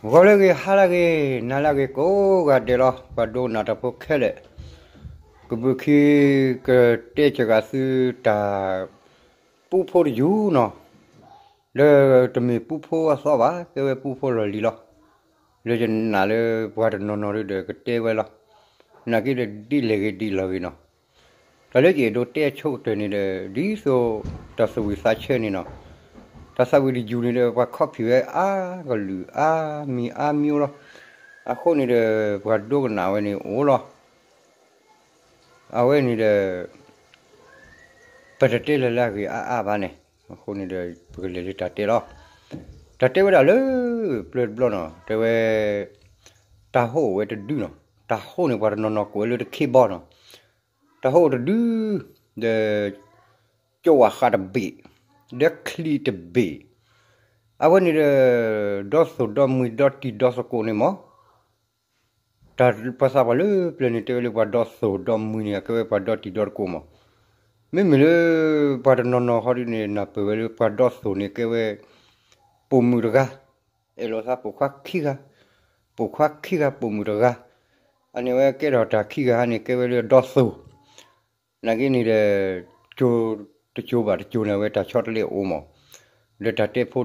ဂီၤလၢအဂ့ၤ ဟါလၢအဂ့ၤ နၤလၢအဂ့ၤ ကိးဂၤဒဲးလီၤ. ပှၤဒိကနၣ်တၢ်ဖိခဲလၢာ်, ကဘုးခံ ကတဲစှၤဂၤသုတၢ် ပူဖိတယူၢ်နီၤ, ဒီးတမ့ၢ်ပူဖိအသီဘၣ်, ကဲဝဲပူဖိလီၢ်လံၤလီၤ. လၢယနာ်လၢပှၤတနီၤနီၤဒီးကတဲဝဲလီၤ. နာ်က့ဒီးဒ်လဲၣ်ဂ့ၤဒ်လဲၣ်ဂ့ၤနီၤ, တၢ်လၢယအဲၣ်ဒိးတဲအဆိကတၢၢ်န့ၣ်ဒီး ဒ်သိးတၢ်သးဝံၣ်သးဆၢန့ၣ်နီၤ, တၢ်သးဝံၣ်တယူၢ်န့ၣ်ဒီး ပှၤခီၣ်ဖံးဝဲအါကလုာ်အါမံၤအါမံၤလီၤ. အဃိန့ၣ်ဒီး ပှၤဒိကနၣ်ဝဲန့ၣ်အိၣ်လီၤ. အဝဲန့ၣ်ဒီး ပတတဲလၢၤလၢအဂ့ၤအါအါဘၣ်န့ၣ်, အဃိန့ၣ်ဒီး ပကလဲၤလၢတၢ်တဲလီၤ. တၢ်တဲဝဲဒၣ်လၢ ပျၢၤတဘျီနီၤ, တဲဝဲ တၢ်ဟိအိၣ်ဝဲတဒုနီၤ, တၢ်ဟိန့ၣ် ပှၤတနီၤနီၤကိးဝဲလၢတခ့ဘီနီၤ, တၢ်ဟိအိၣ်တဒု, ဒီး ကၠိဝၤဃးတဘ့ၣ်, ဒီးချံတဘ့ၣ်, အဝဲန့ၣ်ဒီး ဒီသိၣ်ဒီမှံဒီတံၤဒီသကိးန့ၣ်မး တၢ်ပှၤသးပှၢ်လၢပျၢၤန့ၣ် တဲဝဲလၢပှၤဒီသိၣ်ဒီမှံန့ၣ် အကဲဝဲပှၤဒီတံၤဒီသကိးမး. မ့မ့ၢ်လၢ ပှၤတနီၤနီၤဃီဒ်န့ၣ် နၢ်ပၢၢ်ဝဲလၢပှၤဒီသိၣ်န့ၣ် ကဲဝဲ ပိာ်မုၣ်တဂၤ, အဲၣ်လိာ်သးပိာ်ခွါခံဂၤ, ပိာ်ခွါခံဂၤပိာ်မုၣ်တဂၤ, အန့ၣ်ဝဲကဲထီၣ်တၢ်ခံဂၤန့ၣ် ကဲဝဲလၢဒီသိၣ် နာ်က့န့ၣ်ဒီး ကၠိတကၠိဘၣ်တကၠိန့ၣ် အဝဲတၢ်ဆီတလဲအိၣ်မး. ဒီးတၢ်တဲဖိ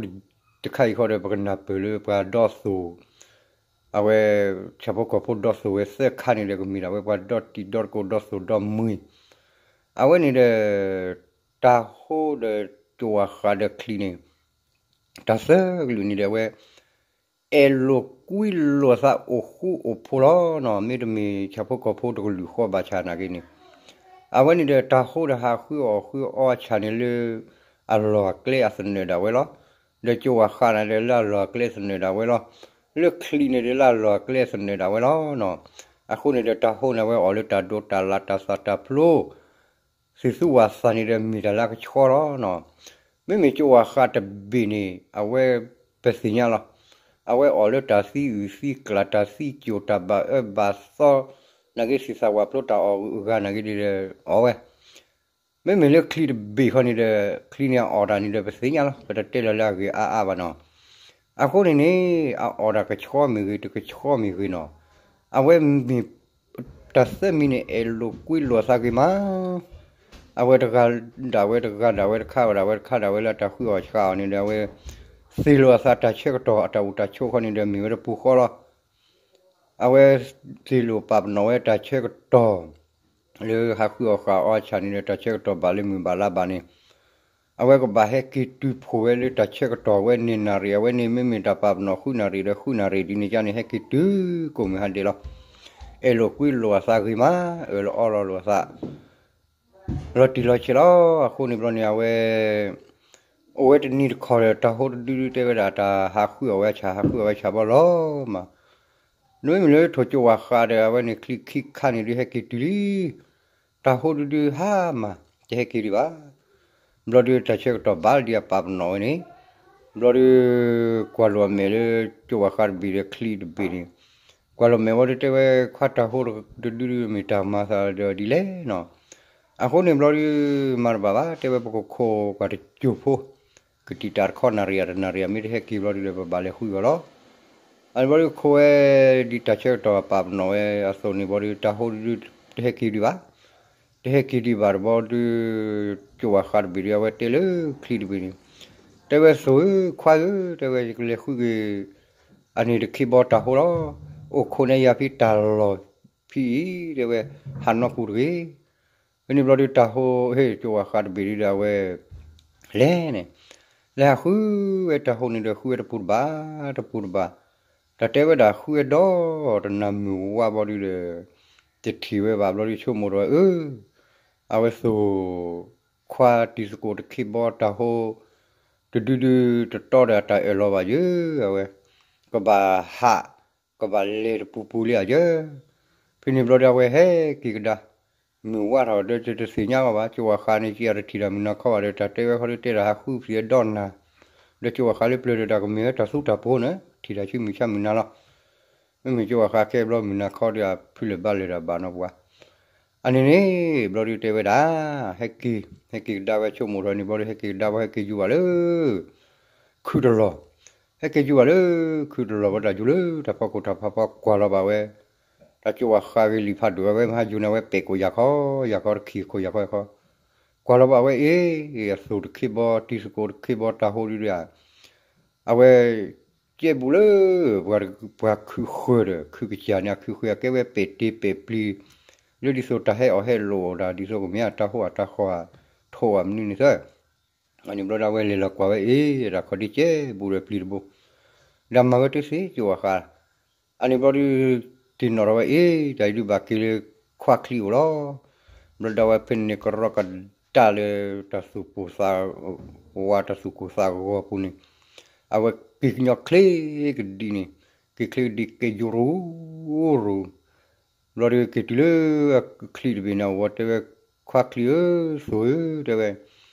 တခါအံၤဃီဒီး ပကနၢ်ပၢၢ်လၢပှၤဒီသိၣ်, အဝဲ ဆၣ်ဖိကီၢ်ဖိဒီသိၣ်ဝဲသၢခါန့ၣ်ဒီး ကမ့ၢ်ဒၣ်ဝဲပှၤဒီတံၤဒီသကိးဒီသိၣ်ဒီမှံ, အဝဲန့ၣ်ဒီး တၢ်ဟိဒီးကၠိဝၤဃးဒီးချံန့ၣ် တၢ်သၢကလုာ်န့ၣ်ဒီး အဝဲ အဲၣ်လိာ်ကွံလိာ်အသးအိၣ်ဃူအိၣ်ဖိးလီၤနီၤ, မ့တမ့ၢ်ဆၣ်ဖိကီၢ်ဖိတကလုာ်ဃီဘၣ်ဆၣ်နာ်က့န့ၣ်, အဝဲန့ၣ်ဒီးတၢ်ဟိဒီးဟးဃုအီၣ်ဃုအီအဆၣ်န့ၣ်လၢ အလီၢ်အကျဲအသနၢၣ်ဒၣ်ဝဲလီၤ. ဒီးကၠိဝၤဃးန့ၣ်ဒီးလၢအလီၢ်အကျဲသနၢၣ်ဒၣ်ဝဲလီၤ. လၢချံန့ၣ်ဒီးလၢအလီၢ်အကျဲသနၢၣ်ဒၣ်ဝဲလီၤနီၤ. အဃိန့ၣ်ဒီးတၢ်ဟိန့ၣ် အဝဲအီၣ်လၢတၢ်ဒိးတၢ်လၤတၢ်သၣ်တၢ်ဖျိ သ့ၣ်သူဝၣ်သၣ်န့ၣ်ဒီး မ့ၢ်တၢ်လၢအကဆှီလီၤနီၤ. မ့မ့ၢ်ကၠိဝၤဃးတဘ့ၣ်န့ၣ် အဝဲပသ့ၣ်ညါလီၤ. အဝဲအီၣ်လၢတၢ်သံအုၣ်သံကျၣ် တၢ်သံကၠိၣ် တၢ်ဘၣ်အၢဘၣ်သီ, နာ်က့သ့ၣ်သၣ်ဝၣ်ဖျိတၢ်အီၣ်အဂၤနာ်က့ဒီး အီၣ်ဝဲ မ့မ့ၢ်လၢချံတဘ့ၣ်ဃီန့ၣ်ဒီး ချံန့ၣ်အအီၣ်တၢ်န့ၣ်ဒီး ပသ့ၣ်ညါလီၤ. ပတတဲလၢၤလၢအဂ့ၤအါအါဘၣ်နီၤ. အဃိန့ၣ်န့ၣ် အအီၣ်တၢ်ကဆှီမ့ၢ်ဂ့ၤ တကဆှီမ့ၢ်ဂ့ၤနီၤ, အဝဲမ့ၢ် တၢ်သၢမံၤန့ၣ် အဲၣ်လိာ်ကွံလိာ်အသးဂ့ၤမး, အဝဲတဂၤဒၣ်ဝဲတဂၤဒၣ်ဝဲ တခါဒၣ်ဝဲတခါဒၣ်ဝဲလၢတၢ်ဃုအီၣ်ဆှးအီၤန့ၣ်ဒီး အဝဲ သ့ၣ်လိာ်အသးတၢ်ဆၢကတီၢ် အတၢ်အိၣ်တၢ်ဆိးဃီန့ၣ်ဒီး မ့ၢ်ဝဲတပူၤဃီလီၤ. အဝဲသ့ၣ်လိာ်ပာ်ပနီၣ်ဝဲတၢ်ဆၢကတီၢ် လၢဟးဃုအီၣ်ဃုအီအဆၣ်န့ၣ်ဒီး တၢ်ဆၢကတီၢ်ဘၣ်လၢမုၢ်ဘၣ်လါဘၣ်န့ၣ်, အဝဲကဘၣ်ဟဲက့ၤတုၤဖှိၣ်ဝဲလၢတၢ်ဆၢကတီၢ်ဝဲန့ၣ်နၣ်ရံၣ် အဝဲန့ၣ်မ့မ့ၢ်တၢ်ပာ်ပနီၣ်ဃုနၣ်ရံၣ်ဒီးဃုနၣ်ရံၣ်ဒ်န့ၣ်ကန့ၣ် ဟဲက့ၤတုၤကိၣ်မုၢ်ဟါဒဲးလီၤ. အဲၣ်လိာ်ကွံလိာ်အသးဂ့ၤမး, အၢၣ်လီၤအီလီၤလိာ်အသး လီၤတံၢ်လီၤဆဲးလီၤ. အဃိန့ၣ်ဘျီန့ၣ် အဝဲ အိၣ်ဝဲတနံၤတခီဒီး တၢ်ဟိတဒုဒုတဲဝဲဒၣ် တၢ်ဟးဃုအီၣ်ဝဲဆၣ် ဟးဃုအီၣ်ဝဲဆၣ်ဘီလီၤမး, နမ့မ့ၢ်လၢထိၣ်ကၠိဝၤဃးဒီး အဝဲန့ၣ်ချံခံခါန့ၣ်ဒုး ဟဲက့ၤတုၤလံ. တၢ်ဟိဒုဒုဟါမး တဟဲက့ၤဒံးဘၣ်. ဘျီဒုးတၢ်ဆၢကတီၢ်ဘၣ်လၢဒ်အပာ်ပနီၣ်ဝဲန့ၣ်, ဘျီဒုး ကွၢ်လိာ်အမဲာ်လၢ ကၠိဝၤဃးတဘ့ၣ်ဒီးချံတဘ့ၣ်န့ၣ်, ကွၢ်လိာ်မဲာ်ဝဲဒုးတဲဝဲ ခွါတၢ်ဟိတဒုဒုးမ့ၢ်တၢ်မၤသးဒီးဒ်လဲၣ်နီၤ. အဃိန့ၣ်ဘျီဒုး မၤတဘၣ်ဘၣ် တဲဝဲပကခိးကွၢ်တစိၢ်ဖိ ကတံာ်တာ်တခီနၣ်ရံၣ်ဧါတနၣ်ရံၣ်ဧါ မ့ၢ်တဟဲက့ၤဘျီဒုးဒီး ပဘၣ်လဲၤဃုအီၤလီၤ. အန့ၣ်ဘျီဒုးခိးဝဲ ဒ်တၢ်ဆၢကတီၢ်ပာ်ပနီၣ်ဝဲအသိးန့ၣ်ဘျီဒုး တၢ်ဟိဒုဒုတဟဲက့ၤဒံးဘၣ်. တဟဲက့ၤဒံးဘၣ်တဘျီဒုး ကၠိဝၤဃးတဘ့ၣ်ဒုး အဝဲတဲလၢချံတဘ့ၣ်န့ၣ်, တဲဝဲသိၣ်ဧၢ ခွါဧၢ တဲဝဲ ယကလဲၤဃုက့ၤ အန့ၣ်တခ့ဘီတၢ်ဟိလီၤ. အိၣ်ခိးန့ၢ်ယၤဖဲတၢ်လီၢ်ဖဲအံၤ တဲဝဲ ဟးနီၢ်ပူၤတဂ့ၤ. ဖဲန့ၣ်ဘျီဒုးတၢ်ဟိ ဟ့ၣ် ကၠိဝၤဃးတဘ့ၣ်ဒုးဒီး အဝဲ လဲၤန့ၣ်, လဲၤဟးဃုဝဲတၢ်ဟိန့ၣ်ဒီး ဃုဝဲတပူၤတဘၣ် တပူၤတဘၣ်, တၢ်တဲဝဲဒၣ်ဃုဝဲဒီး တနၢ်မုၢ်ဝါဘျီဒုးဒီး တထံၣ်ဝဲဘၣ်ဘျီဒုး ဆိကမိၣ်ထီၣ်ဝဲ အၢ အဝဲသိၣ် ခွါတံၤသကိးတခ့ဘီတၢ်ဟိ တဒုဒု တတီဒီးအတၢ်အၢၣ်လီၤဘၣ်ယၢ အဝဲ ကဘၣ်ဟး ကဘၣ်လဲၤတပူၤပူၤလံဧါယၢ. ဖဲန့ၣ်ဘျီဒီး အဝဲဟဲက့ၤကဒါ မုၢ်ဝါထီၣ်ဒီး တသ့ၣ်ညါအီၤဘၣ်. ကၠိဝၤဃးန့ၣ် က့ၤအတထံၣ်တၢ်မုၢ်နၤခီဘၣ်ဒီး တၢ်တဲဝဲခီဒုးတဲတၢ်ဟးဃုဖံးအဒီနၤ, ဒီးကၠိဝၤဃးလၢပျၢၤဒီး တၢ်ကမ့ၢ်ဝဲတၢ်သူတၢ်ပှိၤန့ၣ် ထံၣ်တၢ်ဆူမုၢ်ဆါမုၢ်နၤလီၤ. မ့မ့ၢ်ကၠိဝၤဃးကဲဘျီမုၢ်နၤခီဒီး အဖုလၢာ်ဘါလၢာ်ဒီးဘၣ်နီၢ်ပှၤ အန့ၣ်န့ၣ် ဘျီဒုးတဲဝဲဒၣ် ဟဲက့ၤ ဟဲက့ၤကဒါဝဲ ဆိကမိၣ်ထီၣ်န့ၣ် ဘျီဒုးဟဲက့ၤကဒါဝဲ ဟဲက့ၤယူၤဘၣ်လၢ ခုတလီၢ်, ဟဲက့ၤယူၤဘၣ်လၢ ခုတလီၢ်ဘၣ်တၢ်ယူၤလၢတၢ်ဖီခိၣ်တၢ်ဖးဖီ ကွၢ်လီၤဘၣ်ဝဲ, တၢ်ကၠိဝၤဃးဂ့ၤလံာ်ဖးဒိၣ်ဝဲ မဟါယူၤန့ၣ် အဝဲပဲာ်ကိးယၤခီ ယၤခီတခံခိၣ်ယၤခီခီ, ကွၢ်လီၤဘၣ်ဝဲအ့ၣ် အသိၣ်တခ့ဘီ တံၤသကိးတခ့ဘီ တၢ်ဟိဒုဒီး အဝဲ ကဲဘူးလၢ ပှၤခုဃၢၤဒီး ခုကစၢ်န့ၣ် အခုဃၢၤအကဲဝဲပဲာ်တ့ပဲာ်ပျံၤ လၢဒ်သိးတၢ်ဟဲအီၣ်ဟဲလိာ်အီၤဒၣ် ဒ်သိးကမ့ၢ်အတၢ်ဟိအတၢ်ဃီ ထိၣ်အမနုၤန့ၣ်သၢ အန့ၣ်ဘျီဒီးအဝဲလဲၤလီၤကွၢ်ဝဲအ့ၣ် တၢ်ခီၣ်ဒ့ကဲဘူးဒီးပျံၤတဘိ, ဒီးမၤဝဲတသ့ကၠိဝၤဃး, အန့ၣ်ဘျီဒီး သ့ၣ်နီၣ်ထီၣ်ဝဲအ့ၣ် တၢ်အံၤဒုးဘၣ်က့ၤလၢခွါချံအိၣ်လီၤ. ဘျီဒီးအဝဲဖဲန့ၣ်န့ၣ်ကရီကဒါလၢ တၢ်သူၣ်ပိၢ်သးဝး တၢ်သူၣ်ကိၢ်သးဂီၤပူၤန့ၣ် အဝဲက့ၤကညီချ့ကဒံန့ၣ် က့ၤချ့ကဒံက့ၤယိရူရူ ဘျီဒီးက့ၤတုၤလၢအချံတဘ့ၣ်န့ၣ် အဝဲတဲဝဲ ခွါချံဧၢ သိၣ်ဧၢ တဲဝဲ,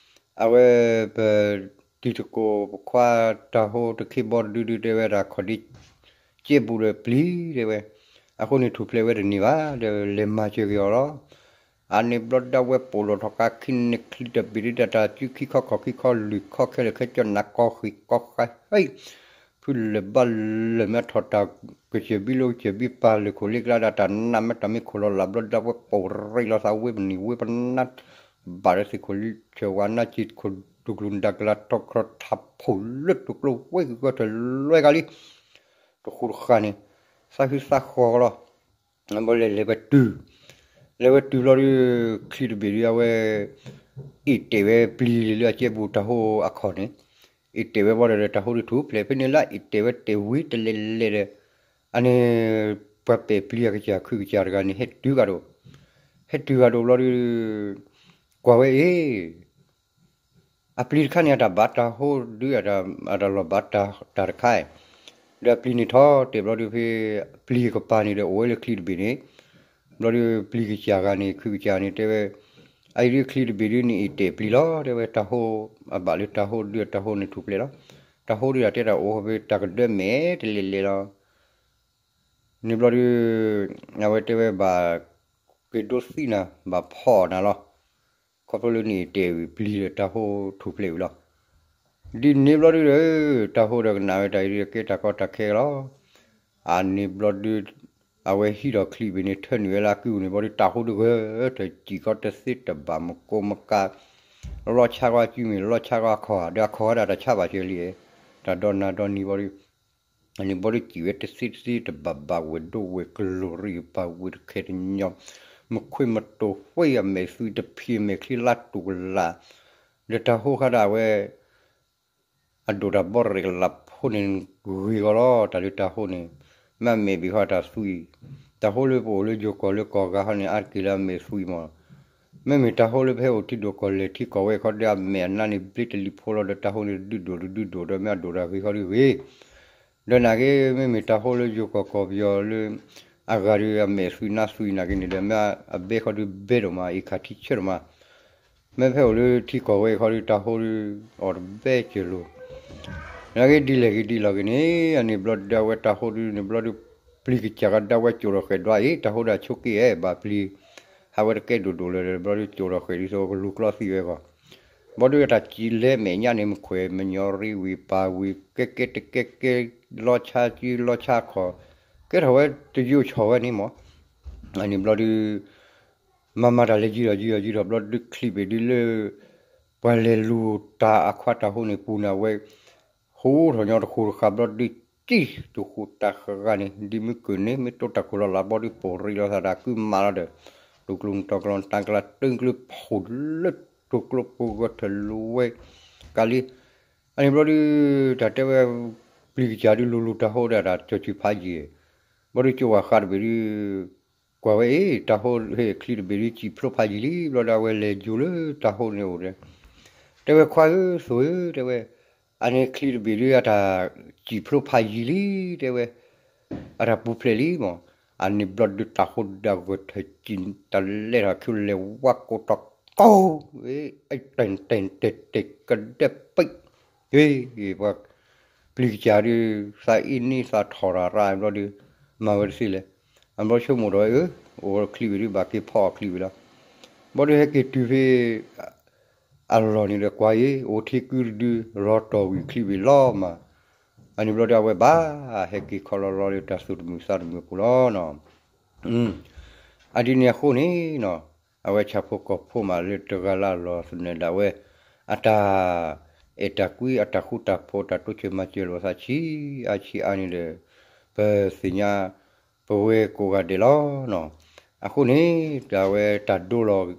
အဝဲ ပတံၤသကိး ပခွါတၢ်ဟိတခ့ဘီဒုဒု တဲဝဲ တၢ်ခီၣ်ဒ့ ကဲဘူးဒီးပျံၤ တဲဝဲ, အဃိန့ၣ်ထူၣ်ဖျဲးဝဲတန့ၢ်ဘၣ် ဒီးလဲၤမၤစၢၤက့ၤအီၤလီၤ. အန့ၣ်ဘျီဒၣ်ဝဲပိာ်လီၤထီၣ်ဃာ်ခံန့ၣ်ချံတဘ့ၣ်ဒု တၢ်စုခံခီခီၣ်ခံခီ လွံၢ်ခီခဲလၢာ်ခဲကၠီ နးကီဃံးကီဃါ ဟဲ ဖုလဲၤဘၣ်လဲၤမ့ၢ်ထီၣ်တၢ်ကစၢၢ်ဘံလိကစၢၢ်ဘံပာ်လၢခိၣ်လ့ကျါဒၣ် တၢ်နးမ့ၢ်တၢ်မ့ၢ်ခိၣ်လီၤလး ဘျီဒၣ်ဝဲပိာ်ရ့လီၤသးဝ့ၢ်ပနံၤဝ့ၢ်ပနါ ဘၣ်လၢသ့ၣ်ခိၣ်လံဆၢဝါနါစ့ခိၣ် တူၢ်ကျူၤနတၢ်ကလၤထီၣ်ခရီၣ်ထးဖှိၣ်လၢတူၢ်ကျိဝဲကကီၢ်ထၢၣ်လွဲကလံ တဃူတဃာ်န့ၣ် သးဟုသးဃီၤလီၤ. ဘျီလဲၤလဲၤဝဲတုၤ လဲၤဝဲတုၤဘျီဒီး ချံတဘ့ၣ်ဒု အဝဲ အ့ၣ်တဲာ်ဝဲပျံၤလၢအကဲဘူးတၢ်ဟိအခီၣ်န့ၣ် အ့ၣ်တဲာ်ဝဲဘျီဒီး တၢ်ဟိဒုထူၣ်ဖျဲး ဖဲန့ၣ်လၢအ့ၣ်တဲာ်ဝဲတဲာ်ဝံၤတလဲၤလဲၤဒီး အန့ၣ် ပှၤပဲာ်ပျံၤအကစၢ်ခုကစၢ်တဂၤန့ၣ် ဟဲတုၤဂၤဒိၣ် ဟဲတုၤဂၤဒိၣ်ဘျီဒီး ကွၢ်ဝဲအ့ၣ် အပျံၤတခါန့ၣ် အတၢ်ဘၣ်တၢ်ဟိဒု အတၢ်လီၤဘၣ်တၢ်တခါ ဒီးအပျံၤန့ၣ်ထီၣ်တဲာ်ဘျီဒီးဖဲ ပျံၤကပၤန့ၣ်ဒီးအိၣ်ဝဲလၢချံတဘ့ၣ်န့ၣ် ဘျီဒီးပျံၤကစၢ်ဂၤန့ၣ် ခုကစၢ်န့ၣ်တဲဝဲ အအံၤဒုချံတဘ့ၣ်ဒုန့ၣ်အ့ၣ်တဲာ်ပျံၤလီၤ တဲဝဲတၢ်ဟိ အဘၣ်လၢတၢ်ဟိဒုတၢ်ဟိန့ၣ်ထူၣ်ဖျဲးလီၤ တၢ်ဟိဒုတၢ်တဲတၢ်အိၣ်ဖဲတၢ်ကဒၢမဲာ်တလဲၤလဲၤလီၤ န့ၣ်ဘျီဒီး အဝဲတဲဝဲဘၣ် က့ၤဒိသံနၤ ဘၣ်ဖီၣ်နၤလီၤ ခီဖျိလၢန့ၣ်တဲာ်ဝံၤပျံၤဒီးတၢ်ဟိထူၣ်ဖျဲးဝံၤလီၤ ဒ်န့ၣ်ဘျီဒုဒီး တၢ်ဟိဒီးကနၣ်ဝဲတၢ်အံၤဒုကဲတၢ်ကီတၢ်ခဲလီၤ အန့ၣ်ဘျီဒု အဝဲဟံးဒီးချံဘ့ၣ်န့ၣ် ထၢနုာ်ဝဲလၢအကုၢ်န့ၣ်ဘျီဒု တၢ်ဟိဒုဂၢၢ်ထၢၣ်စံၣ်ခီတသ့တဘၣ်မကိမကၤ လီၤဆါကွၢ်အကုၢ်မ့ၢ် လီၤဆါကွၢ်အခီၣ် ဒီးအခီၣ်ဝဲဒၣ်တၢ်ဆါဘၣ်စၢၤလံ တၢ်ဒီနၤဒီနံၤဘျီဒု အန့ၣ်ဘျီဒုစံၣ်ဝဲတသ့တသ့တဘၣ်ဘၣ် ဝဲၢ်ဒိၣ်ဝဲၢ်ကလီၤရံၣ်ပာ်ဝဲတခဲတညီ မူခွံမတိၤဝဲအမဲာ်သွံတဖံး အမဲာ်ချံလါတူၢ်ကလာ် ဒီးတၢ်ဟိဃာ်ဒၣ်ဝဲ အဒိၣ်တၢ်ဘီရဲၣ်ကလာ်ဖိန့ၣ်ဂ့ၤဂီၤလီၤ တၢ်လၢတၢ်ဟိန့ၣ် မ့ၢ်အမဲာ်ဘ့ၣ်ဃီတၢ်သွံ တၢ်ဟိလၢပအိၣ်လၢယိၤကီၢ်လၢကီၢ်ဂၤဃီန့ၣ် အါတက့ၢ်လၢအမဲာ်သွံမး မ့မ့ၢ်တၢ်ဟိလၢပဟဲအိၣ်ထံဒိၣ်ကီၢ်လဲၢ်ထံကီၢ်ဝဲခီဒီး အမဲာ်အနါန့ၣ်ဘျ့တလံၤဖိလီၤ ဒီးတၢ်ဟိန့ၣ်တဒုဒိၣ်တဒုဒိၣ် ဒီးမ့ၢ်အဒိၣ်တၢ်ဂ့ၤဃီဒုဂ့ၤ ဒီးနာ်က့ မ့မ့ၢ်တၢ်ဟိလၢယိၤကီၢ်ကီၢ်ပယီၤလၢ အဂၤဒီးအမဲာ်သွံနါသွံနာ်က့န့ၣ်ဒီး မ့ၢ်အဘဲခီဒုဘဲဒိၣ်မး အံၤခါထံဆၢဒိၣ်မး မ့ၢ်ဖဲအိၣ်လၢထံကီၢ်ဝဲခီဒုတၢ်ဟိဒု အီၣ်တဘဲစၢၤလိၤ နာ်က့ဒ်လဲၣ်ဂ့ၤဒ်လဲၣ်ဂ့ၤန့ၣ် အန့ၣ်ဘျီဒုအဝဲတၢ်ဟိဒုန့ၣ်ဘျီဒု ပျံၤကစၢ်ကဒါဝဲကၠိာ်ထီၣ်ဃဲၣ်ဒွးအံၤ တၢ်ဟိဒၣ်ဆိးက့အဲၣ်ဘၣ်ပျံၤ ဟးဝဲတကဲဒိၣ်ဒိၣ်လၢၤဒီး ဘျီဒုကၠိာ်ထီၣ်ဃဲၣ်ဒ်သိးကလူၤကျီသံဝဲဂီၢ် ဘျီဒုတၢ်စံၣ်လဲမဲာ်ညါန့ၣ် မခွဲးမညီရံဝံၤပာ်ဝံၤ ကဲကဲတကဲကဲ လီၤဆါကံလီၤဆါခီၣ် ကဲထီၣ်ဝဲတယိဆှီၣ်ဝဲန့ၣ်မး အန့ၣ်ဘျီဒု မၤမၤတၢ်လဲၤယံၤထီၣ်ယံၤထီၣ်ယံၤထီၣ်ဘျီဒုချံဘ့ၣ်ဒုလၢ ပှၤလဲၤလူၤတၢ်အခွါတၢ်ဟိန့ၣ်ပူၤန့ၣ် အဝဲဃိထီၣ်ညီတဃိတဃာ်ဘျီဒု ကံၢ်တဃိတၢ်ဃဂၤန့ၣ် ဒ်မုၢ်ကုၢ်န့ၣ် မ့ၢ်တိတၢ်ခိၣ်လီၤလးဘျီဒု ပိာ်ရံလီၤသးတၢ်ကုမၤလီၤဒီး တူၢ်ကျိၤမတီၤကျိၤ တၢ်ကျါတၢကျိဖိလၢတူၢ်ကျိဖိဂီၢ်ထၢၣ်လိဝဲကလံ အန့ၣ်ဘျီဒု တၢ်တဲဝဲ ပျံၤကစၢ်ဒုလူၤလူၤတၢ်ဟိဒၣ်တၢ်စီၤစုၤဖးယံၤ ဘျီဒုကၠိဝၤဃးတဘ့ၣ်ဒု ကွၢ်ဝဲအံၤ တၢ်ဟိဟ့ၣ်ချံတဘ့ၣ်ဒု စံၣ်ဖျိဖးယံၤလံ ဘျီဒုအဝဲလဲၤယိၤလၢတၢ်ဟိန့ၣ်အိၣ်ဒီး တဲဝဲခွါဧၢ သိၣ်ဧၢ တဲဝဲ အန့ၣ်ချံတဘ့ၣ်ဒုအတၢ်စံၣ်ဖျိဖးယံၤလံ တဲဝဲ အတၢ်ပူၤဖျဲးလံမး အန့ၣ်ဘျီဒုတၢ်ဟိဒၣ်ဂီၢ်ထၢၣ်စံၣ် တၢ်လဲၤထီၣ်ခံလဲၤဝါကိးထီၣ်ကိး တဲာ်တဲာ်တဲာ်တဲာ်ကဒဲးပံး ပှၤပျံၤကစၢ်ဒု သးအ့ၣ်နံၣ်သးထီၣ်ရၣ်ရၣ်ဘျီဒု မၤဝဲတသ့လဲၣ် အဘျီဆိကမိၣ်ဒီးအၢ အိၣ်ချံဝံၤဒု ဘၣ်က့ၤဖီၣ်အီၤချံဝံၤလီၤ ဘျီဒုဟဲက့ၤတုၤဖဲ အလီၢ်န့ၣ်ဒီးကွၢ်အံၤ အိၣ်ထံကုတဒု လီၤတီၢ်ဝံၤချံဝံၤလီၤမး အန့ၣ်ဘျီဒီးအဝဲဘၣ်ဟဲက့ၤခီလီၤလီၤလၢတၢ်သူၣ်တမုာ်သးတမုာ်အပူၤလီၤနီၤ. အဒ်န့ၣ်အဃိန့ၣ်နီၤ, အဝဲဆၣ်ဖိကီၢ်ဖိမးလၢတဂၤလၢအလီၢ်သနၢၣ်ဒၣ်ဝဲ အတၢ်အဲၣ်တၢ်ကွံအတၢ်ဃူတၢ်ဖိးတၢ်တိစၢၤမၤစၢၤလိာ်သးဆံးအါဆံးအါန့ၣ်ဒီး ပသ့ၣ်ညါ ပဝဲကိးဂၤဒဲးလီၤနီၤ. အဃိန့ၣ် တၢ်ဝဲတၢ်ဒိလီၤ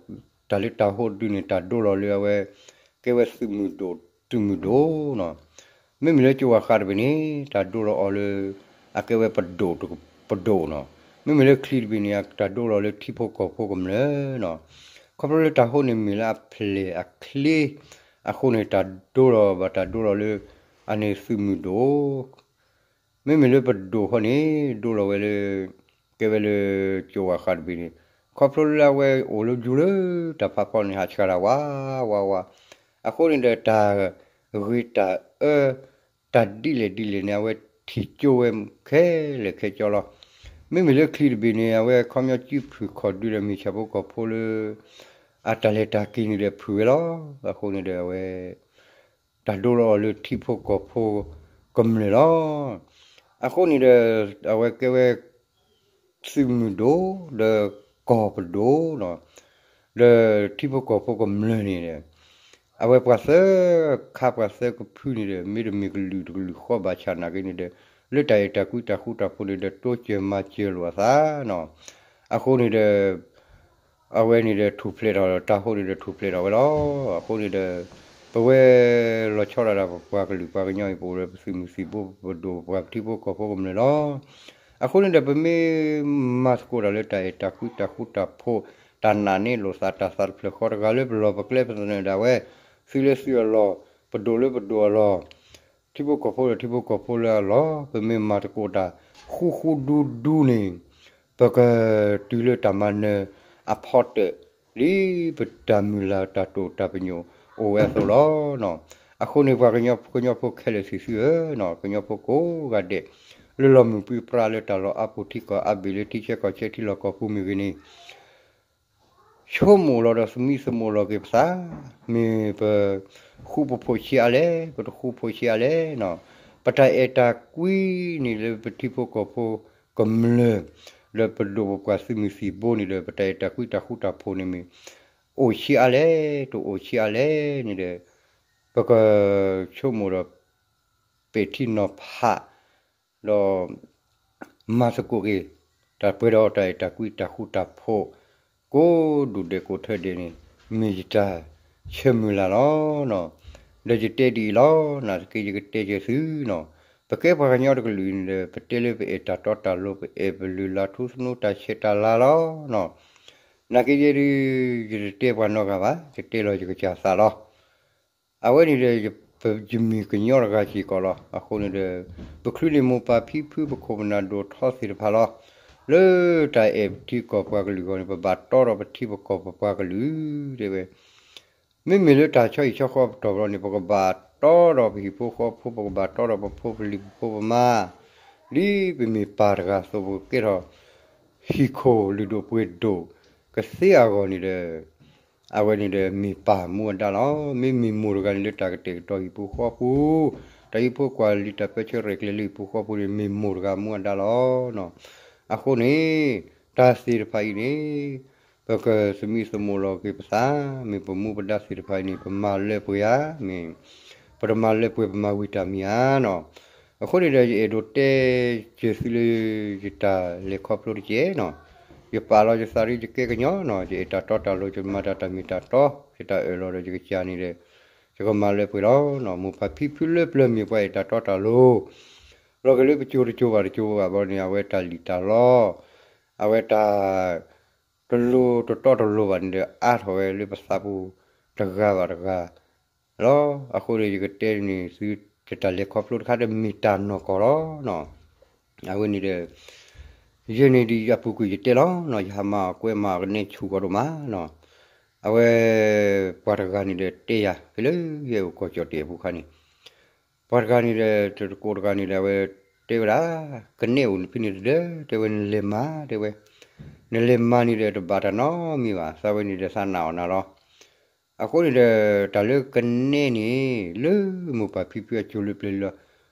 တၢ်လၢတၢ်ဟိဒုန့ၣ် တၢ်ဒိလီၤလၢအဝဲ ကဲဝဲသုးမုၢ်ဒိၣ် သုးမုၢ်ဒိၣ်နီၤ. မ့မ့ၢ်လၢကၠိဝၢ်ဃးတဘ့ၣ်န့ၣ် တၢ်ဒိလီၤအီၤလၢ အကဲဝဲပဒိၣ်တကပဒိၣ်နီၤ. မ့မ့ၢ်လၢချံတဘ့ၣ်န့ၣ် တၢ်ဒိလီၤလၢထံဖိကီၢ်ဖိကမျၢၢ်နီၤ. ခီဖျိလၢတၢ်ဟိန့ၣ်မ့ၢ်လၢအဖျဲၣ်အချ့ အဃိန့ၣ် တၢ်ဒိလီၤဘၣ်တၢ်ဒိလီၤလၢ အန့ၣ်သုးမုၢ်ဒိၣ် မ့မ့ၢ်လၢပဒိၣ်ဃီန့ၣ် ဒိလီၤဝဲလၢ ကဲဝဲလၢကၠိဝၢ်ဃးတဘ့ၣ်န့ၣ် ခီဖျိလၢအဝဲအိၣ်လၢယူၤလၢတၢ်ဖးဖီန့ၣ် ဟးဆှၣ်တၢ်ဝးဝးဝး, အဃိန့ၣ်ဒီးတၢ်ဂ့ၤတၢ်အၢ တၢ်ဒ်လဲၣ်ဒ်လဲၣ်န့ၣ် အဝဲထံၣ်ကၠိဝဲခဲလၢာ်ခဲဆ့လီၤ. မ့မ့ၢ်လၢချံတဘ့ၣ်န့ၣ် အဝဲခီပညီစုဖုၣ်ခီၣ်ဒုဒီးမ့ၢ်ဆၣ်ဖိကီၢ်ဖိလၢ အတၢ်လဲၤတၢ်က့ၤန့ၣ်ဒီးဖုၣ်ဝဲလီၤ. အဃိန့ၣ်ဒီးအဝဲ တၢ်ဒိလီၤအီၤလၢထံဖိကီၢ်ဖိကမျၢၢ်လီၤ. အဃိန့ၣ်ဒီး အဝဲကဲဝဲ သုးမုၢ်ဒိၣ် ဒီးကီၢ်ပဒိၣ်နီၤ, ဒီးထံဖိကီၢ်ဖိကမျၢၢ်န့ၣ်ဒီး အဝဲပှၤသၢခါပှၤသၢကဖုန့ၣ်ဒီး မ့တမ့ၢ်ကလုာ်တကလုာ်ဃီဘၣ်ဆၣ်နာ်က့န့ၣ်ဒီး လၢတၢ်အဲၣ်တၢ်ကွံတၢ်ဃူတၢ်ဖိးန့ၣ်ဒီး တိစၢၤမၤစၢၤလိာ်အသးနီၤ. အဃိန့ၣ်ဒီး အဝဲန့ၣ်ဒီးထူၣ်ဖျဲးထီၣ် တၢ်ဟိန့ၣ်ဒီးထူၣ်ဖျဲးထီၣ်ဝဲလီၤ. အဃိန့ၣ်ဒီး ပဝဲလီၤဆီဒၣ်တၢ်ပပှၤကလုာ်ပှၤကညီအံၤ ပအိၣ်လၢပသုးမုၢ်သံၣ်ဘိပဒိၣ်ပှၤပထံဖိကီၢ်ဖိကမျၢၢ်လီၤ. အဃိန့ၣ်ဒီး ပမ့ၢ်မၤသကိးတၢ်လၢတၢ်အဲၣ်တၢ်ကွံတၢ်ဃူတၢ်ဖိး တၢ်နာ်န့ၢ်လိာ်သးတၢ်သးတဖျၢၣ်ဃီတဂၤလၢပလီၢ်ပကျဲပသနၢၣ်ဒၣ်ဝဲ သုးလၢသုးအလီၢ် ပဒိၣ်လၢပဒိၣ်အလီၢ် ထံဖိကီၢ်ဖိဒီးထံဖိကီၢ်ဖိလၢအလီၢ် ပမ့ၢ်မၤသကိးတၢ်ဃူဃူဒူဒူန့ၣ် ပကတုၤလၢတၢ်မၤနၢၤအဖီတၢၣ် ဒ်ပတၢ်မုၢ်လၢ်တၢ်တိာ်တၢ်ပညိၣ်အိၣ်ဝဲအသိးလီၤ. အဃိန့ၣ် ပှၤကညီဖိခဲလၢာ်သ့ၣ်သုဧၢ, ကညီဖိကိးဂၤဒဲး လၢလီၤမုၢ်ပြံပြါလၢတၢ်လီၢ်အါပူၤထံကီၢ်အါဘ့ၣ်လၢထံဆၢကီၢ်ဆၢထံလီၢ်ကီၢ်ပူၤမ့ၢ်ဂ့ၤန့ၣ် ဆိကမိၣ်လီၤဒီးသမံသမိးလီၤက့ၤပသး, မ့ၢ်ပဃူပဖိးဆံးအါလဲၣ်, ပတဃူဖိးဆံးအါလဲၣ်နီၤ. ပတၢ်အဲၣ်တၢ်ကွံန့ၣ်လၢပထံဖိကီၢ်ဖိကမျၢၢ် ဒီးပဒိၣ်ပပှၢ်သုးမုၢ်သံၣ်ဘိန့ၣ်ဒီး ပတၢ်အဲၣ်တၢ်ကွံတၢ်ဃူတၢ်ဖိးန့ၣ်မ့ၢ် အိၣ်ဆံးအါလဲၣ်, တအိၣ်ဆံးအါလဲၣ်န့ၣ်ဒီး ပကဆိကမိၣ်ဒီး ပဲာ်ထံနီၤဖး ဒီး မၤသကိးက့ၤ တၢ်ပှဲၤဒီးတၢ်အဲၣ်တၢ်ကွံတၢ်ဃူတၢ်ဖိး ကိးဒူၣ်ဒဲးကိးထၢဒဲးန့ၣ် မ့ၢ်ယတၢ်ဆၢမုၢ်လၢ်လီၤ. ဒီးယတဲဒ်အံၤလီၤ, နာ်သက့ယကတဲက့ၤသုနီၤ, ပကဲပှၤကညီတကလုာ်န့ၣ်ဒီး ပတဲလၢပအဲၣ်တၢ်တီတၢ်လိၤ ပအဲၣ်ပလုၢ်လၢ်ထူသနူတၢ်ဆဲးတၢ်လၤလီၤနီၤ. နာ်က့ယဲဒုး ယတတဲပှၤနီတဂၤဘၣ်, ယတဲလီၤယကစၢ်သးလီၤ. အဝဲန့ၣ်ဒီး ယမ့ၢ်ကညီတဂၤစ့ၢ်ကီးလီၤ. အဃိန့ၣ်ဒီး ပချုးန့ၢ်မိၢ်ပၢ်ဖံဖု ပခိၣ်ပနၢ်ဒိၣ်ထီသ့ၣ်တဖၣ်လီၤ. လၢတၢ်အဲၣ်ပထံကီၢ်ပှၤကလုာ်အဂီၢ်န့ၣ် ပဘၣ်တီဒီးပထံပကီၢ်ပပှၤကလုာ် တဲဝဲ. မ့မ့ၢ်လၢတၢ်ဆီဟံၣ်ဆီဃီပတီၢ်ဘျီန့ၣ် ပကဘၣ်တီဒီးပဟံၣ်ဖိဃီဖိ ပကဘၣ်တီဒီးပဖိပလံၤပဖိပမါ ဒ်ပမ့ၢ်ပၢ်တဂၤအသိး ပကကဲထီၣ် ဟံၣ်ခိၣ်လုၢ်ဒိၣ်ပှ့ၤဒိၣ်ကသ့အဂီၢ်န့ၣ်ဒီး အဝဲန့ၣ်ဒီးမ့ၢ်ပၢ်မူအဒါလီၤ. မ့မ့ၢ်မိၢ်တဂၤန့ၣ်လၢတၢ်ကတဲာ်ကတီၤဟံၣ်ဖိဃီဖိ တၢ်အံးဖိကွၢ်လံၤတၢ်ပၢဆှၢရဲၣ်ကျဲၤလၢဟံၣ်ဖိဃီဖိန့ၣ် မ့ၢ်မိၢ်တဂၤမူအဒါလီၤ. အဃိန့ၣ် တၢ်သ့ၣ်တဖၣ်အံၤန့ၣ် ပကသမံသမိးလီၤက့ၤပသး, မ့ၢ်ပမူပဒါသ့ၣ်တဖၣ်အံၤန့ၣ် ပမၤလၢပှဲၤဧါ, မ့ၢ်ပတမၤလၢပှဲၤ ပမၤဝံၤတၢ်မံၤဧါနီၤ. အဃိန့ၣ်ဒီး ယအဲၣ်ဒိးတဲက့ၤသုလၢ ယတၢ်လဲၤခီဖျိတက့ၢ်နီၤ. ယပာ်လီၤယသးဒ်ယကဲကညီနီၤ, ယအဲၣ်တၢ်တီတၢ်လိၤ ယမၤတၢ်တၢ်မ့ၢ်တၢ်တီ ယတၢ်အၢၣ်လီၤဒီးယကစၢ်န့ၣ်ဒီး ယကမၤလၢပှဲၤလီၤနီၤ. မိၢ်ပၢ်ဖံဖုလၢပျၢၤမ့ၢ်ပှၤအဲၣ်တၢ်တီတၢ်လိၤ လီၤက့ၤလၢပစိၤတစိၤဘၣ်တစိၤဘၣ်ဘျီန့ၣ် အဝဲတၢ်လံၣ်တၢ်လီ အဝဲတၢ် တလိၤတတီတလိၤဘၣ်န့ၣ်ဒီး အါထီၣ်ဝဲလၢပသးပူၤတဂၤဘၣ်တဂၤလီၤ. အဃိန့ၣ် ယကတဲန့ၢ်သု ယတၢ်လဲၤခီဖျိတခါဒီး မ့ၢ်တၢ်နီၢ်ကီၢ်လီၤနီၤ. အဝဲန့ၣ်ဒီး ယဲန့ၣ်ဒ်အပူၤကွံာ်ယတဲလီၤနီၤ, ယဟးမၤအီၣ်ကွဲမၤအီၣ်ကနဲဆူၣ်ကီးဒိၣ်မးနီၤ. အဝဲ ပှၤတဂၤန့ၣ်ဒီးတဲယၤ ဖဲလၢယအဲၣ်အိၣ်ကီၢ်ကၠီၣ်တဲၣ်အပူၤခါန့ၣ် ပှၤတဂၤန့ၣ်ဒီး တကိးတဂၤန့ၣ်ဒီး အဝဲတဲဝဲဒၣ် ကနဲအိၣ်ဖဲန့ၣ်တဒၢ တဲဝဲ နလဲၤမၤ တဲဝဲ, နလဲၤမၤန့ၣ်ဒီး တဘၣ်တၢ်နီတမံၤဘၣ်, သးဝဲန့ၣ်ဒီးသးနာ်အီၣ်နၤလီၤ. အဃိန့ၣ်ဒီး တၢ်လၢကနဲန့ၣ် လၢမိၢ်ပၢ်ဖံဖုအစိၤလၢပျၢၤလီၤ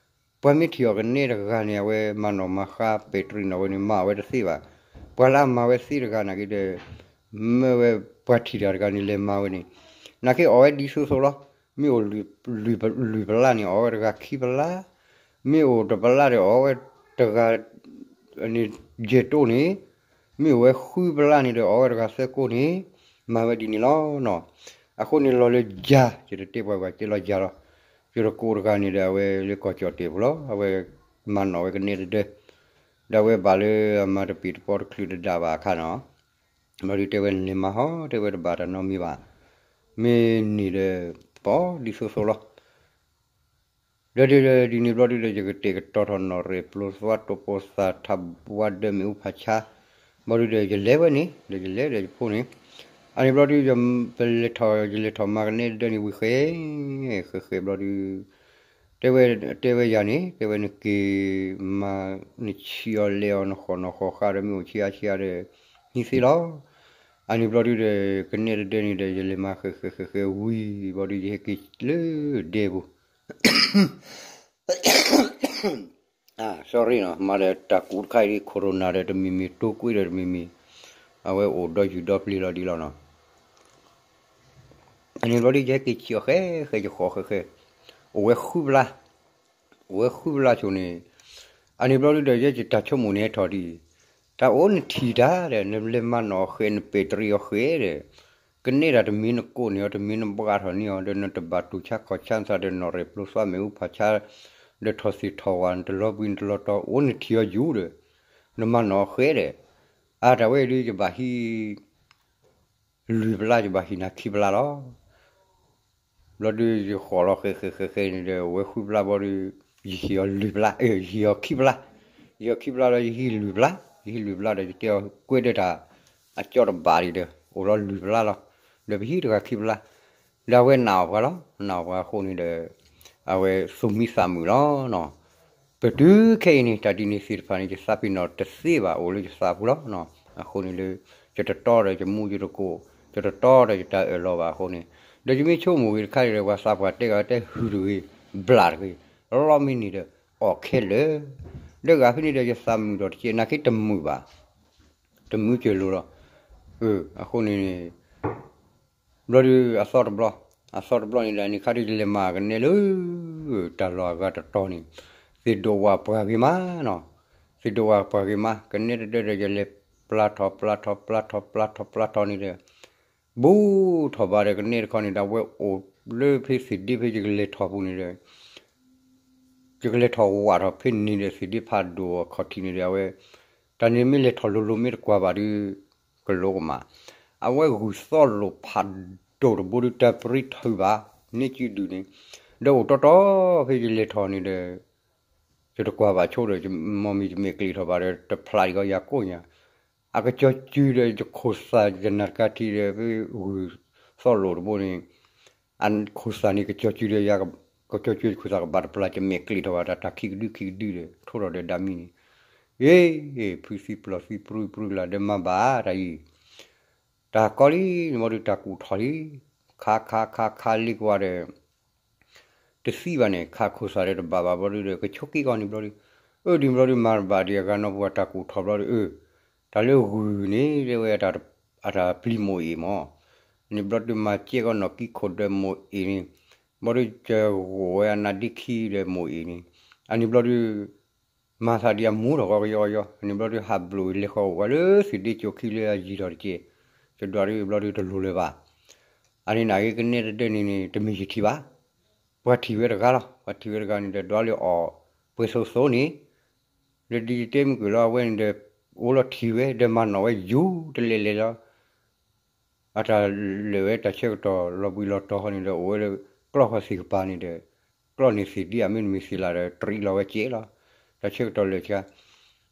ပှၤမ့ၢ်ထံၣ်အီၤကနဲတဂၤန့ၣ် အဝဲမၤနီၣ်မၤဃါပဲာ်တရံးနီၣ်ဝဲန့ၣ် မၤအီၤဝဲတသ့ဘၣ်. ပှၤလၢအမၤဝဲသ့တဂၤနာ်က့ဒီး မ့ၢ်ဝဲပှၤထံၣ်တၢ်တဂၤန့ၣ် လဲၤမၤဝဲန့ၣ် နာ်က့အီၣ်ဝဲဒ်သိးသိးလီၤ. မ့ၢ်အိၣ်လွံၢ်ပလၢ်န့ၣ် အီၣ်ဝဲတဂၤခံပလၢ်, မ့ၢ်အိၣ်တပလၢ်ဒီးအီၣ်ဝဲတဂၤ န့ၣ်ယဲၢ်တိၢ်န့ၣ်, မ့ၢ်အိၣ်ဝဲဃုပလၢ်န့ၣ်ဒီးအီၣ်ဝဲတဂၤသၢကိၢ်န့ၣ်, မၤဝဲဒ်န့ၣ်လီၤနီၤ. အဃိန့ၣ်လီၤလၢယၤ ယတတဲပှၤဘၣ် တဲလီၤယၤလီၤ. ယတကိးတဂၤန့ၣ်ဒီးအဝဲလၢကီၢ်ကၠီၣ်တဲာ်ပူၤလီၤ. အဝဲမၤနီၣ်ဝဲကနဲတဒၢ, ဒီးအဝဲဘၣ်လၢအမၤတပ့ၤတပီတချုးတဒၣ်ဘၣ်အခါနီၤ. ဘျီဒုးတဲဝဲနလဲၤမၤဟီ တဲဝဲတဘၣ်တၢ်နီတမံၤဘၣ်. မ့ၢ်န့ၣ်ဒီး ပအီၣ်ဒ်သိးသိးလီၤ. ဒီးဒ်န့ၣ်ဘျီဒုးဒီး ယကတဲာ်ကတီၤထီၣ်နီၣ်ရဲၣ်ပျိသွါတိာ်ပိာ်သၣ်ထးဝါဒၢမ့ၣ်အူဖးဆါ, ဘျီဒုးဒီးယလဲၤဝဲန့ၣ် ဒီးယလဲၤဒီးယဖိန့ၣ်, အန့ၣ်ဘျီဒုး ယလဲၤထီၣ်မၤကနဲတဒၢန့ၣ်ဝံၤဃဲ ဃဲဃဲဘျီဒုး တဲဝဲ တဲဝဲယၤန့ၣ် တဲဝဲနက့ၤမၤ နဆံးအီၤလဲၤအီၤနဃီၣ်နီၣ်ဃီၣ်ဃါဒီးမ့ၢ်အိၣ်ဆံးအါဆံးအါဒီး ဟံးသ့လီၤ. အန့ၣ်ဘျီဒုးဒီး ကနဲတဒၢန့ၣ်ဒီး ယလဲၤမၤဃဲဃဲဃဲဃဲဝံၤဘျီဒုး ယဟဲက့ၤလၢဒဲပူၤ sorry နီၤ မၤဒီးတၢ်ကူးတခါအံၤ corona ဒီးတမံၤမံၤတိကွ့ဒီးတမံၤမံၤ အဝဲအိၣ်ဒီယုၢ်ဒီပျ့ၤလီၤဒ်လီၤနီၤ. အန့ၣ်ဘျီဒုး ယဟဲက့ၤဆံးအီၤဃဲဃဲယဃီၣ်ဃဲဃဲ အိၣ်ဝဲဃုပလါ အိၣ်ဝဲဃုပလါဆိန့ၣ်, အန့ၣ်ဘျီဒုးဒီး ယဲယတၢ်ဆိကမိၣ်န့ၣ်ဟဲထီၣ်ဒ်အံၤ, တၢ်အိၣ်နထံၣ်တၢ်ဒီး နလဲၤမၤနီၣ်အီၤဃဲ နပဲာ်တရံးအီၤဃဲဒီး ကနဲတၢ်တမံၤနကိးန့ၢ်အီၤ တမံၤနဘှါထီၣ်န့ၢ်အီၤ ဒီးနတဘၣ်တူၢ်ဆါခီၣ်ဆါနသးဒီးနီၣ်ရဲၣ်ပျိသွါမ့ၣ်အူဖးဆါ ဒီးထီၣ်သ့ၣ်ထီၣ်ဝၣ် နတလီၤဘှံးနတလီၤတီၤ အိၣ်နထံၣ်အီၤယူၤဒီး နမၤနီၣ်အီၤဃဲဒီး အါတၢ်ဝဲအံၤဒုး ယဘၣ်ဟံး လွံၢ်ပလါ ယဘၣ်ဟံးနၤခံပလါလီၤ. ဘျီဒုးယဃီၣ်လီၤဃဲဃဲဃဲဃဲန့ၣ်ဒီး ဝဲဃုပလါဘျီဒုး ယဟံးအီၤလွံၢ်ပလါ ယဟံးအီၤခံပလါ, ယဟံးအီၤခံပလါဒီး ယဟံးလွံၢ်ပလါ, ယဟံးလွံၢ်ပလါဒီး ယတဲအီၤကွဲးဒၢတၢ် အကၠီတဘးဒံးဒီး အိၣ်လီၤလွံၢ်ပလါလီၤ. ဒီးပဟံးတဂၤခံပလါ ဒီးအဝဲနာ်အီၤပှၤလီၤ. နာ်အီၤပှၤအဃိန့ၣ်ဒီး အဝဲသူၣ်မံသးမုာ်လီၤနီၤ. ပတုၤခဲအံၤန့ၣ် တၢ်ဒ်န့ၣ်သ့ၣ်တဖၣ်န့ၣ် ယသးပ့ၤနီၣ်တသ့ဘၣ် အိၣ်လၢယသးပူၤလီၤ. အဃိန့ၣ်လၢ ယတတီဒီးယမူယတကိး ယတတီဒီးယတၢ်အၢၣ်လီၤဘၣ်အဃိန့ၣ်, ဒီးယမ့ၢ်ဆိကမိၣ်ဂ့ၤတခါန့ၣ်ဒီး ပှၤသးပှၢ်တဲဂ့ၤတဲဟုၣ်တဂ့ၤ ဘျၣ်တဂ့ၤ လီမ့ၢ်န့ၣ်ဒီး အီၣ်ခဲလၢာ်, ဒီးဂၤဖဲန့ၣ်ဒီး ယသးမုာ်ဒီးတကဲ နာ်က့တမုာ်ဘၣ်, တမုာ်ကၢၤလိၤလီၤ. အဃိန့ၣ် ဘျီဒုးအသီတဘျီ, အသီတဘျီန့ၣ်ဒီး အန့ၣ်ခါဒုးယလဲၤမၤကနဲလၢ တၢ်လီၢ်အဂၤတတီၤန့ၣ်, သ့ၣ်ဒိၣ်ဝၣ်ပှၢ်ဂ့ၤမးနီၤ, သ့ၣ်ဒိၣ်ဝၣ်ပှၢ်ဂ့ၤမး ကနဲတဒၢဒီး ယလဲၤပျၢ်ထီၣ်ပျၢ်ထီၣ်ပျၢ်ထီၣ်ပျၢ်ထီၣ်ပျၢ်ထီၣ်န့ၣ်ဒီး ဘူးထီၣ်ဘးဒီးကနဲတခီန့ၣ်ဒီး အဝဲအိၣ်လၢဖဲသ့ၣ်ဒ့ဖဲယကလဲၤထီၣ်ပူၤန့ၣ်ဒီး ယကလဲၤထီၣ်ဝးထီၣ်ဖဲန့ၣ်ဒီး သ့ၣ်ဒ့ဖးဒိၣ်အခီၣ်ထံးန့ၣ်ဒီး အဝဲ တၢ်န့ၣ်မ့ၢ်လဲၤထီၣ်လိၤလိၤမ့ၢ်တကွၢ်ဘၣ်ဒုး ကလိကမး, အဝဲဂုၢ်သီလိာ်ဖးဒိၣ်တဘိဒုး တၢ်ပရံထၢဘၣ် န့ၢ်စုဒုၣ်န့ၣ်, ဒီးအိၣ်တီတီဖဲယလဲၤထီၣ်န့ၣ်ဒီး ယတကွၢ်ဘၣ်ဆိဒီး မ့ၢ်မ့ၢ်ယမဲာ်ကျံးထီၣ်ဘၣ်ဒီး တဖျးဒံးကီးယၤကိးညါ, အကစီၤစုၤဒီးယခိၣ်သၣ်ယနၢ်တကါထံးဒီး ဖဲဂုၢ်သီလိာ်တဘိန့ၣ် အခိၣ်သၣ်န့ၣ် ကစီၤစုၤဒီးယၤ, ကစီၤစုၤယခိၣ်သၣ်ကဘၣ်တပျၢ် ယမဲာ်ကျံးထီၣ်ဘၣ် တၢ်တၢ်ခံကဒုခံကဒုဒီး ထိထီၣ်ဒီးဒၣ်မံန့ၣ်, အ့ ဖုသံပျီၢ်သံပြူပြူလၢ်ဒီးမၤဘၣ်တၢ်အံၤ, တၢ်ကီလံ နဘီဒုးတၢ်ကူၣ်ထီၣ်လံ, ခါခါခါခါလံကွၢ်ဒီး တသံဘၣ်န့ၣ် ခးခိၣ်သၣ်ဒီးတဘၣ်ဘၣ်ဘျီဒုဒီး ကဆိးက့ၤကီးန့ၣ်ဘျီဒု, အၢ ဒ်ဘျီဒု မၤတဘၣ်ဒံးအဂၤနီၢ်ပူၤ တၢ်ကူၣ်ထီၣ်ဘျီဒု အၢ, တၢ်လၢဂုၢ်န့ၣ် တဲဝဲ အတၢ်ပျံၤမိၢ်အ့ၣ်မး, န့ၣ်ဘျီဒု မၤကဲကီးနီၢ်ကံခိၣ်ဒီးမိၢ်အ့ၣ်န့ၣ်, ဘျီဒု ကဂိၢ်ဝဲအနါဒ့ခံဒီးမိၢ်အ့ၣ်န့ၣ်, အန့ၣ်ဘျီဒု မၤသးဒ်အမူထီၣ်ကီးကယီကယီ, အန့ၣ်ဘျီဒု ဟးဘျိၣ်အံၤလဲၤဃီၤအိၣ်ဝဲလၢသ့ၣ်ဒ့ကၠိခံလၢအယံၤထီၣ်တက့ၢ်, ယဒွးဒုဘျီဒုတလိၤလၢၤဘၣ်, အန့ၣ်နာ်က့ကနဲတဒၢန့ၣ်န့ၣ် တမ့ၢ်ယထံၣ်ဘၣ်, ပှၤထံၣ်ဝဲတဂၤလီၤ, ပှၤထံၣ်ဝဲတဂၤန့ၣ်ဒီး ဒွးလၢအီၣ်ပှဲၤသိးသိးန့ၣ်, ဒီးဒ်ယတဲမုၢ်ကွံာ်လီၤ အဝဲန့ၣ်ဒီး အိၣ်လီၤထံၣ်ဝဲ ဒီးမၤနီၣ်ဝဲယူၤတလဲၤလဲၤလီၤ အတၢ်လၢာ်ဝဲတၢ်ဆၢကတီၢ်လီၤဘှံးလီၤတီၤဃီန့ၣ်ဒီး အိၣ်ဝဲလၢကျီၢ်ဃီသ့ၣ်ကပၤန့ၣ်ဒီး ကျီၢ်န့ၣ်သ့ၣ်ဒ့အမ့ၢ်တမ့ၢ်သ့ၣ်လၢ်ဒီး တရံးလီၤဝဲကဲလီၤ, တၢ်ဆၢကတီၢ်လၢာ်ဆါ,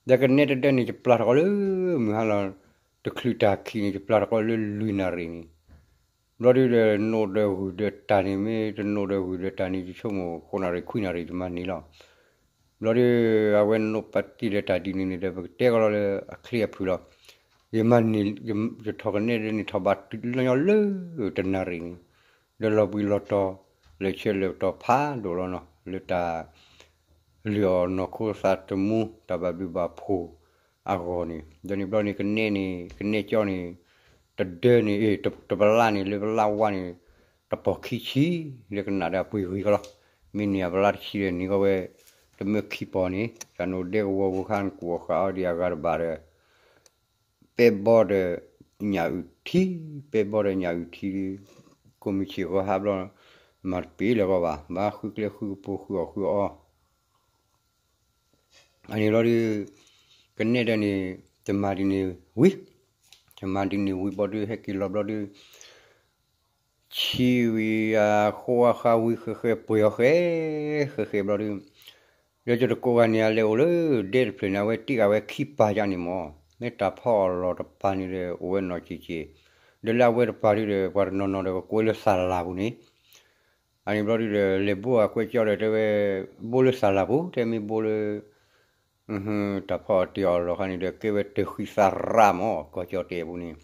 ဒီးကနဲတဒၢန့ၣ် ယပျၢ်ထီၣ်ကီးလၢ မုၢ်ဟါလီၤ တချုးတၢ်ခံးန့ၣ် ယပျၢ်ထီၣ်ကီးလၢလွံၢ်နၣ်ရံၣ်န့ၣ်, ဘျီဒုဒီး နိၣ်ဒီးဂုၢ်ဒီးတၢ်န့ၣ် မ့ၢ်တနိၣ်ဒီးဂုၢ်ဒီးတၢ်န့ၣ် ယဆိကမိၣ် ဃိးနၣ်ရံၣ်ခွံနၣ်ရံၣ်ယမၤန့ၢ်လီၤ ဘျီဒု အဝဲနိၣ်ပတံၢ်ဒီးတၢ်ဒ်န့ၣ်န့ၣ်ဒီး ပကတဲကီးလီၤလၢအချ့အဖုၣ်လီၤ. ယမၤန့ၢ် ယထီၣ်ကနဲဒ်န့ၣ် ထီၣ်ဘးတုၤလၢညီလၢတနၣ်ရံၣ်န့ၣ်, ဒီးလီၤဘှံးလီၤတီၤ လၢာ်ဆၢလၢာ်တီၤဖးဒိၣ်လီၤနီၤ လၢတၢ် လုၢ်အီၣ်နီၢ်ခိသးတမူ တၢ်ဘၣ်ဘျုးဘၣ်ဖှိၣ်အဂီၢ်န့ၣ် ဒီးန့ၣ်ဘျီန့ၣ် ကနဲန့ၣ် ကနဲကၠီန့ၣ် တဒၢန့ၣ် တပလါန့ၣ် လၢပလါဝါန့ၣ် တပီၢ်ခံဆံ လၢကနၣ်ဒီးအပှ့ၤဂ့ၤကီလီၤ. မ့ၢ်န့ၢ်အပလါတဆံဒီးန့ၢ်ကီဝဲ တမၢခံပီၢ်န့ၣ် တၢ်နိၣ်ဒဲကဝီၤပူၤခါ နကူၣ်အီၣ်ဃာ်အီၤဒံးအဂၤတဘၣ်ဒီး ပဲဘီဒီးညၣ်အုၣ်ထံ, ပဲဘီဒီးညၣ်အုၣ်ထံ, ကိးမုၢ်ဆ့ၣ်ဂီၤဟါဘျီ မၤတပ့ၤလၢၤဂီၢ်ဘၣ်, ဘၣ်ဃုကျဲဃုကပူၤဃုအီၣ်ဃုအီ, အန့ၣ်ဘျီဒုး ကနဲဒီးန့ၣ် တမၤဒ်န့ၣ်ဝံၤ, တမၤဒ်န့ၣ်ဝံၤဘျီဒုး ဟဲက့ၤလီၤဘျီဒုး ဆံဝံၤအဃိအဃါဝံၤဃဲးဃဲးပှ့ၤအီၤဃဲး, ဃဲးဃဲးဘျီဒုး ဒီးယတကိးဂၤန့ၣ် အလဲၤအိၣ်လၢဒဲတဖျၢၣ်န့ၣ် အဝဲတ့ၢ်ဂၤဝဲခံပၤယါန့ၣ်မၢ်, မ့ၢ်တၢ်ဖီအီၣ်လီၢ်တပၤန့ၣ်ဒီး အိၣ်ဝဲနီၢ်က့ၤက့ၤ, ဒီးလၢအဝဲတပၤဒုးဒီး ပှၤတနီၤနီၤဒီးကကွဲးလၢသးလၢ်ပူၤန့ၣ်, အန့ၣ်ဘျီဒုးဒီး လဲၤဘိအကွဲးကၠီဒီးတဲဝဲ ဘိလၢသးလၢ်ပူၤ တဲမ့ၢ်ဘိလၢ တၢ်ဖီအီၣ်တ့ၢ်အီၣ်လီၢ်ခါန့ၣ်ဒီး ကဲဝဲတၢ်ဃံသးရးမၢ် ကီၢ်ကၠီၣ်တဲာ်ပူၤန့ၣ်,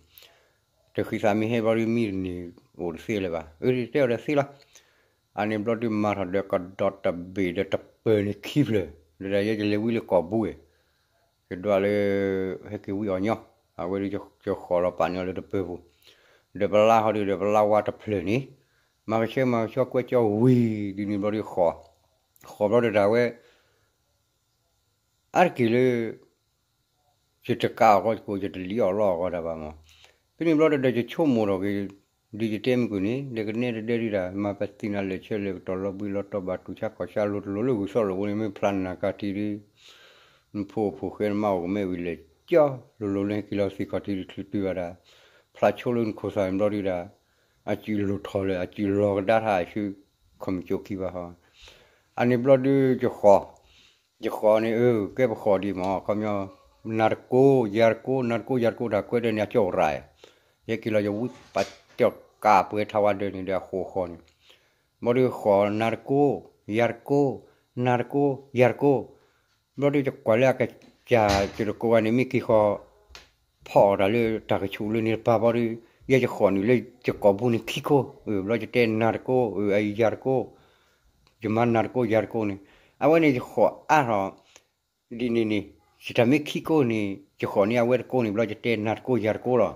တၢ်ဃံသးမ့ၢ်ဟဲဘျီဒုးမံတန့ၢ်အိၣ်တသ့လၢၤဘၣ်, အၢ တဲအီၤဒီးသ့လီၤ, အန့ၣ်ဘျီဒုးမၤထီၣ်ဒီးကဒီးတဘ့ၣ်ဒီးတပၢၢ်န့ၣ်ခံဖျၢၣ်, ဒီးယဲယလဲၤဝံလၢကီၢ်ဘူဧၢ, ယဒွးလၢ ဟဲက့ၤဝံအီၤညီ, အဝဲဒုးယဃီၤလီၤပာ်န့ၢ်အီၤလၢတပၢၢ်ပူၤ, ဒီးပလါဟီဒုးဒီးပလါဝါတဖျၢၣ်န့ၣ်, မၤကဆှဲမၤကဆှီကွဲးကၠီဝံၤဒ်န့ၣ်ဘျီဒုးဃီၤ, ဃီၤဘျီဒုးတၢ်ဝဲ အါတက့ၢ်လၢ ယတကးအီၣ်ကီၢ်ကိး ယတလံအီၣ်လီအီၣ်ကီၢ်တၢ်ဘၣ်မၢ်, ဖဲန့ၣ်ဘျီဒီး ဒီးယဆိကမိၣ်ထီၣ်က့ၤ ဒ်ယတဲမုၢ်ကွံာ်န့ၣ် ဒီးကနဲတဒဲဒုးတၢ် မၤပသံနၤလဲၣ်ဆၢလဲၣ်ကတီၢ်လီၤဘှံးလီၤတီၤဘၣ်တူၢ်ဆါခီၣ်ဆါလိၤတလိၤလၢဂုၢ်သီလိာ်ဘိန့ၣ် မ့ၢ်ဖျါနၤကၤထံးဒုး နဖိအိၣ်ဖိဃဲနမါအိၣ်ကမဲဝံၤလဲၣ်ကၠီ လိၤလိၤလၢဟဲက့ၤလီၤသ့ၣ်ခီၣ်ထံးတချုးတုၤဘၣ်ဒၣ် ဖျါဆိလၢနခိၣ်သးန့ၣ်ဘျီဒုးဒၣ် အစုလိၤထီၣ်လၢအစုလီၤကဒါထါအစု ခီၣ်မုၢ်ကၠိခံဘၣ်ဟီ အန့ၣ်ဘျီဒုး ယဃီၤန့ၣ် အၢ ကဲပဃီၤဒံးမၢ် ခီပညီ နၤတကိး ယၤတကိး နၤတကိး ယၤတကိး တၢ်ကွဲးဒၢးန့ၣ် အကၠီၣ်ရၤ ယဟဲက့ၤလီၤယဝံပာ်တၢၢ်ကးပှဲၤထါဝါဒၢးန့ၣ်ဒီးအဃိးဃီန့ၣ် ဘျီဒုးဃီၤ နၤတကိး ယၤတကိး နၤတကိး ယၤတကိး ဘျီဒုးယကွၢ်လၢအကစၢ် ယတကိးဂၤန့ၣ် မ့ၢ်က့ၤဃီၤ ဖီၣ်အီၣ်တၢ်လၢတၢ်ကဆူးလၢန့ၣ်တပၤဘျီဒုး ယဲယဃီၤနုာ်လၢယကိာ်ပူၤန့ၣ်ခံခိၣ် ဘျီယတဲနၤတကိး အယၤတကိး ယမၤနၤတကိးယၤတကိးန့ၣ် အဝဲန့ၣ်ယဃီၤအါထီၣ် ဒ်န့ၣ်န့ၣ် ယတၢ်မ့ၢ်ခံကိၣ်န့ၣ် ယဃီၤန့ၢ်အဝဲတကိၣ်န့ၣ် ဘျီယတဲနၤတကိးယၤတကိးလီၤ.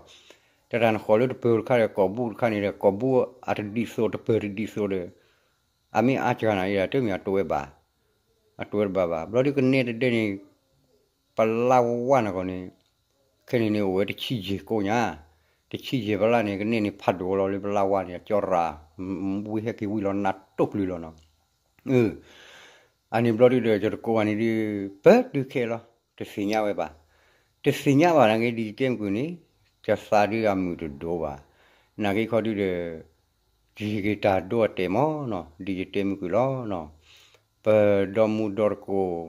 တၢ်တၢ်နဃီၤလၢတပၢၤတခါဒီး ကိာ်ဘူၣ်တခါန့ၣ်ဒီး ကိာ်ဘူၣ်အတဒ်သိးတပၢၤတဒ်သိးဒီး အမ့ၢ်အါစှၤနၤအံၤ တမ့ၢ်အတိၢ်ဝဲဘၣ်, အတိၢ်ဝဲတဘၣ်ဘၣ်. ဘျီဒုးကနဲတဒဲန့ၣ် ပလါဝါနဂီၢ်န့ၣ် ခဲန့ၣ်န့ၣ်အိၣ်ဝဲတဆံယဲၢ်ကိၣ်ညါ, တဆံယဲၢ်ပလါန့ၣ် ကနဲန့ၣ်ဖးဒိၣ်လီၤလၢပလါဝါန့ၣ် ကၠီရၤ ဝံဟဲက့ၤဝံလီၤနးတိၢ်ပျုၤလီၤနီၤ. အန့ၣ်ဘျီဒုးဒီး ယတကိးဂၤန့ၣ်ဒုး ပတုၤခဲလီၤ တသ့ၣ်ညါဝဲဘၣ်. တသ့ၣ်ညါဘၣ်နာ်က့ ဒ်ယတဲမုၢ်ကွံာ်န့ၣ် ယသးဒုးအမုာ်တဒိၣ်ဘၣ်. နာ်က့ခီဒုးဒီး ယဟ့ၣ်က့ၤတၢ်ဒိအတဲာ်မးနီၤ ဒ်ယတဲမုၢ်ကွံာ်လီၤနီၤ. ပဒီမူဒီတကိး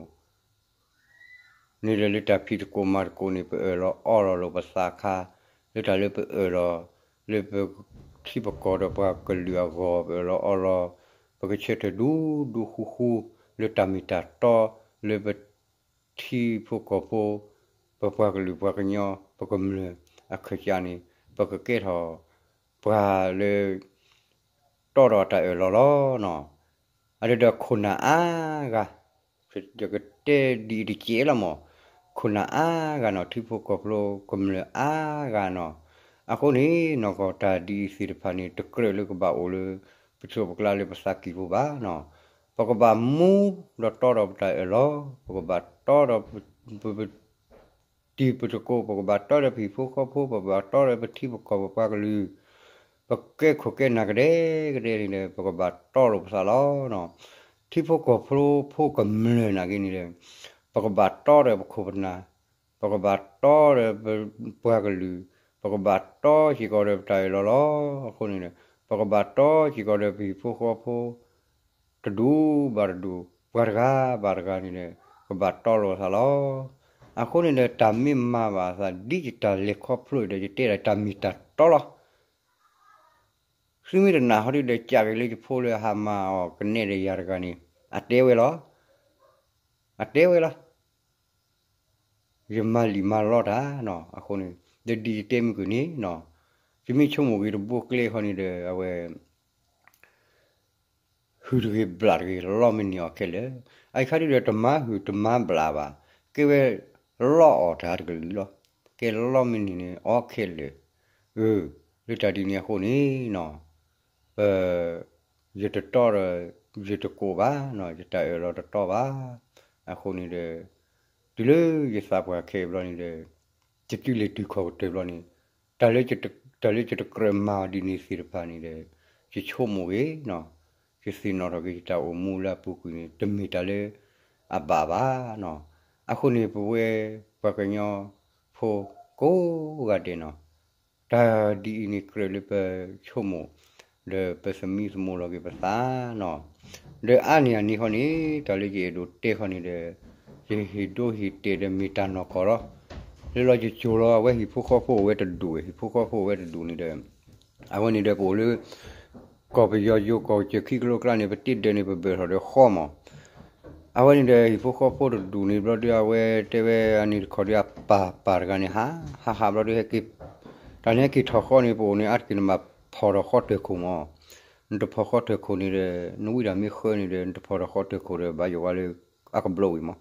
န့ၣ်ဒီးလၢတၢ်ဖံးသကိးမၤသကိးန့ၣ် ပအၢၣ်လီၤအီလီၤလိာ်ပသးခါ လၢတၢ်လၢပအၢၣ်လီၤ လၢပထံပကီၢ်ဒီးပှၤကလုာ်အဂီၢ် ပအၢၣ်လီၤအီလီၤ ပကဆၢထၢၣ်ဒူဒူဃူဃူ လၢတၢ်မ့ၢ်တၢ်တီ လၢပထံဖိကီၢ်ဖိ ပပှၤကလုာ်ပှၤကညီ ပကမျၢၢ်အခၢၣ်စးန့ၣ် ပကကဲထီၣ် ပှၤလၢ တီဒီးတၢ်အၢၣ်လီၤလီၤနီၤ. အဒိဒီးခိၣ်နၢ်အါဂၤ ယကတဲဒ်အံၤတကဲးလီၤမး, ခိၣ်နၢ်အါဂၤနီၤ ထံဖိကီၢ်ဖိ ကမျၢၢ်အါဂၤနီၤ. အဃိန့ၣ် နီၢ်ကီၢ်တၢ်ဒ်အံၤသ့ၣ်တဖၣ်န့ၣ် တကြၢးလၢကဘၣ်အိၣ်လၢ ပဆိးပကျါလၢပသးကံၢ်ပူၤဘၣ်နီၤ. ပကဘၣ်မူဒီးတီဒီးပတၢ်အၢၣ်လီၤ, ပကဘၣ်တီဒီးပ ပ တံၤပသကိး ပကဘၣ်တီဒီးပဟံၣ်ဖိဃီဖိ ပကဘၣ်တီဒီးပထံပကီၢ်ပပှၤကလုာ်, ပကဲခိၣ်ကဲနၢ်ကဒဲကဒဲန့ၣ်ဒီး ပကဘၣ်တီလိာ်ပသးလီၤ. ထံဖိကီၢ်ဖိ ဖိကမျၢၢ်နာ်က့န့ၣ်ဒီး ပကဘၣ်တီဒီးပခိၣ်ပနၢ်, ပကဘၣ်တီဒီးပပှၤကလုာ်, ပကဘၣ်တီစ့ၢ်ကီးဒီးပတၢ်အၢၣ်လီၤလီၤ. အဃိန့ၣ်ဒီး ပကဘၣ်တီစ့ၢ်ကီးဒီးပဟံၣ်ဖိဃီဖိ တဒူၣ်ဘၣ်တဒူၣ် ပှၤတဂၤဘၣ်တဂၤန့ၣ်ဒီး ကဘၣ်တီလိာ်သးလီၤ. အဃိန့ၣ်ဒီး တၢ်မ့ၢ်မၤဘၣ်သး ဒ်ယတၢ်လဲၤခီဖျိဒီး ယတဲဒၣ်တၢ်မ့ၢ်တၢ်တီလီၤ. သုမ့ၢ်တနာ်ဟီဒုဒီး ကးက့ၤလၢယဖိလၢအဟးမၤအီၤကနဲဒီးယၤတဂၤန့ၣ် အတဲဝဲလီၤ. အတဲဝဲလီၤ. ယမၤလံာ်မၤလီတၢ်နီၤ အဃိန့ၣ် ဒီးဒ်ယတဲမုၢ်ကွံာ်န့ၣ်နီၤ ယမ့ၢ်ဆိကမိၣ်က့ၤတဘိကျဲဃီန့ၣ်ဒီး အဝဲ ဟုၣ်တဂ့ၤဘျးတဂ့ၤ လီမ့ၢ်န့ၢ်အီၤခဲလၢာ် အအံၤခါဒုဒီးတမၤဟုၣ်တမၤဘျးဘၣ်, ကဲဝဲလီအီၣ်တၢ်တကလုာ်လီၤ. ကဲလီမ့ၢ်န့ၣ်န့ၣ် အီခဲလၢာ်, အၢ, လၢတၢ်ဒ်န့ၣ်အဃိန့ၣ်နီၤ, ပ ယတတီဒီး ယတကိးဘၣ်နီၤ, ယတၢ်အၢၣ်လီၤတတီဘၣ်. အဃိန့ၣ်ဒီး တုၤလၢယသးပှၢ်ခဲအံၤဘျီန့ၣ်ဒီး ယတုၤလဲၤတုၤခီၣ်ကတၢၢ်ဘျီန့ၣ်, တၢ်လၢယတကြၢးမၤအီၤဒ်န့ၣ်သ့ၣ်တဖၣ်န့ၣ်ဒီး ယဆိကမိၣ်ဂ့ၤနီၤ, ယသ့ၣ်နီၣ်ထီၣ်က့ၤယတၢ်အိၣ်မူလၢအပူၤကွံာ်န့ၣ် တမ့ၢ်တၢ်လၢအဘၣ်ဘၣ်နီၤ. အဃိန့ၣ် ပဝဲပှၤကညီဖိကိးဂၤဒဲးနီၤ, တၢ်ဒ်အံၤန့ၣ်ကြၢးလၢပဆိကမိၣ် ဒီးပသမံသမိးလီၤက့ၤပသးနီၤ. ဒီးအါန့ၢ်အန့ၣ်ဃီန့ၣ် တၢ်လၢယအဲၣ်ဒိးတဲဃီန့ၣ်ဒီး ယဟ့ၣ်ဒိဟ့ၣ်တဲာ်ဒီးမ့ၢ်တၢ်နီၢ်ကီၢ်လီၤ. လၢလီၤယကၠိၤလီၤ အဝဲဟံၣ်ဖိဃီဖိအိၣ်ဝဲတဒူၣ်, ဟံၣ်ဖိဃီဖိအိၣ်ဝဲတဒူၣ်န့ၣ်ဒီး အဝဲန့ၣ်ဒီးပအိၣ်လၢ ကီၢ်ပယီၤယိၤကီၢ်ကစၢၢ်ခံကလိကျါန့ၣ် ပတ့ဒၢးန့ၣ် ပဘၢၣ်ထီၣ်ဒီးဃီမး. အဝဲန့ၣ်ဒီးဟံၣ်ဖိဃီဖိတဒူၣ်န့ၣ်ဘျီဒု အဝဲတဲဝဲအန့ၣ်တခီဒု အပၢ်ပၢ်တဂၤန့ၣ် ဟးဟးဟးဘျီဒု ဟဲက့ၤ တၢ်န့ၣ်ဟဲက့ၤထီၣ်ဃီန့ၣ် ပအိၣ်န့ၣ် အါတက့ၢ်နဘၣ်ဖီၣ်ထီၣ်ဃီတၢၢ်ခိၣ်မး. နတဖီၣ်ဃီတၢၢ်ခိၣ်န့ၣ်ဒီး နဝံဒၣ်မ့ၢ်ဃၢန့ၣ်ဒီး နတဖီၣ်ထီၣ်ဃီတၢၢ်ခိၣ်ဒီး ဘၣ်ယိၣ်ဝဲလၢအကဘျီဝံၤမး.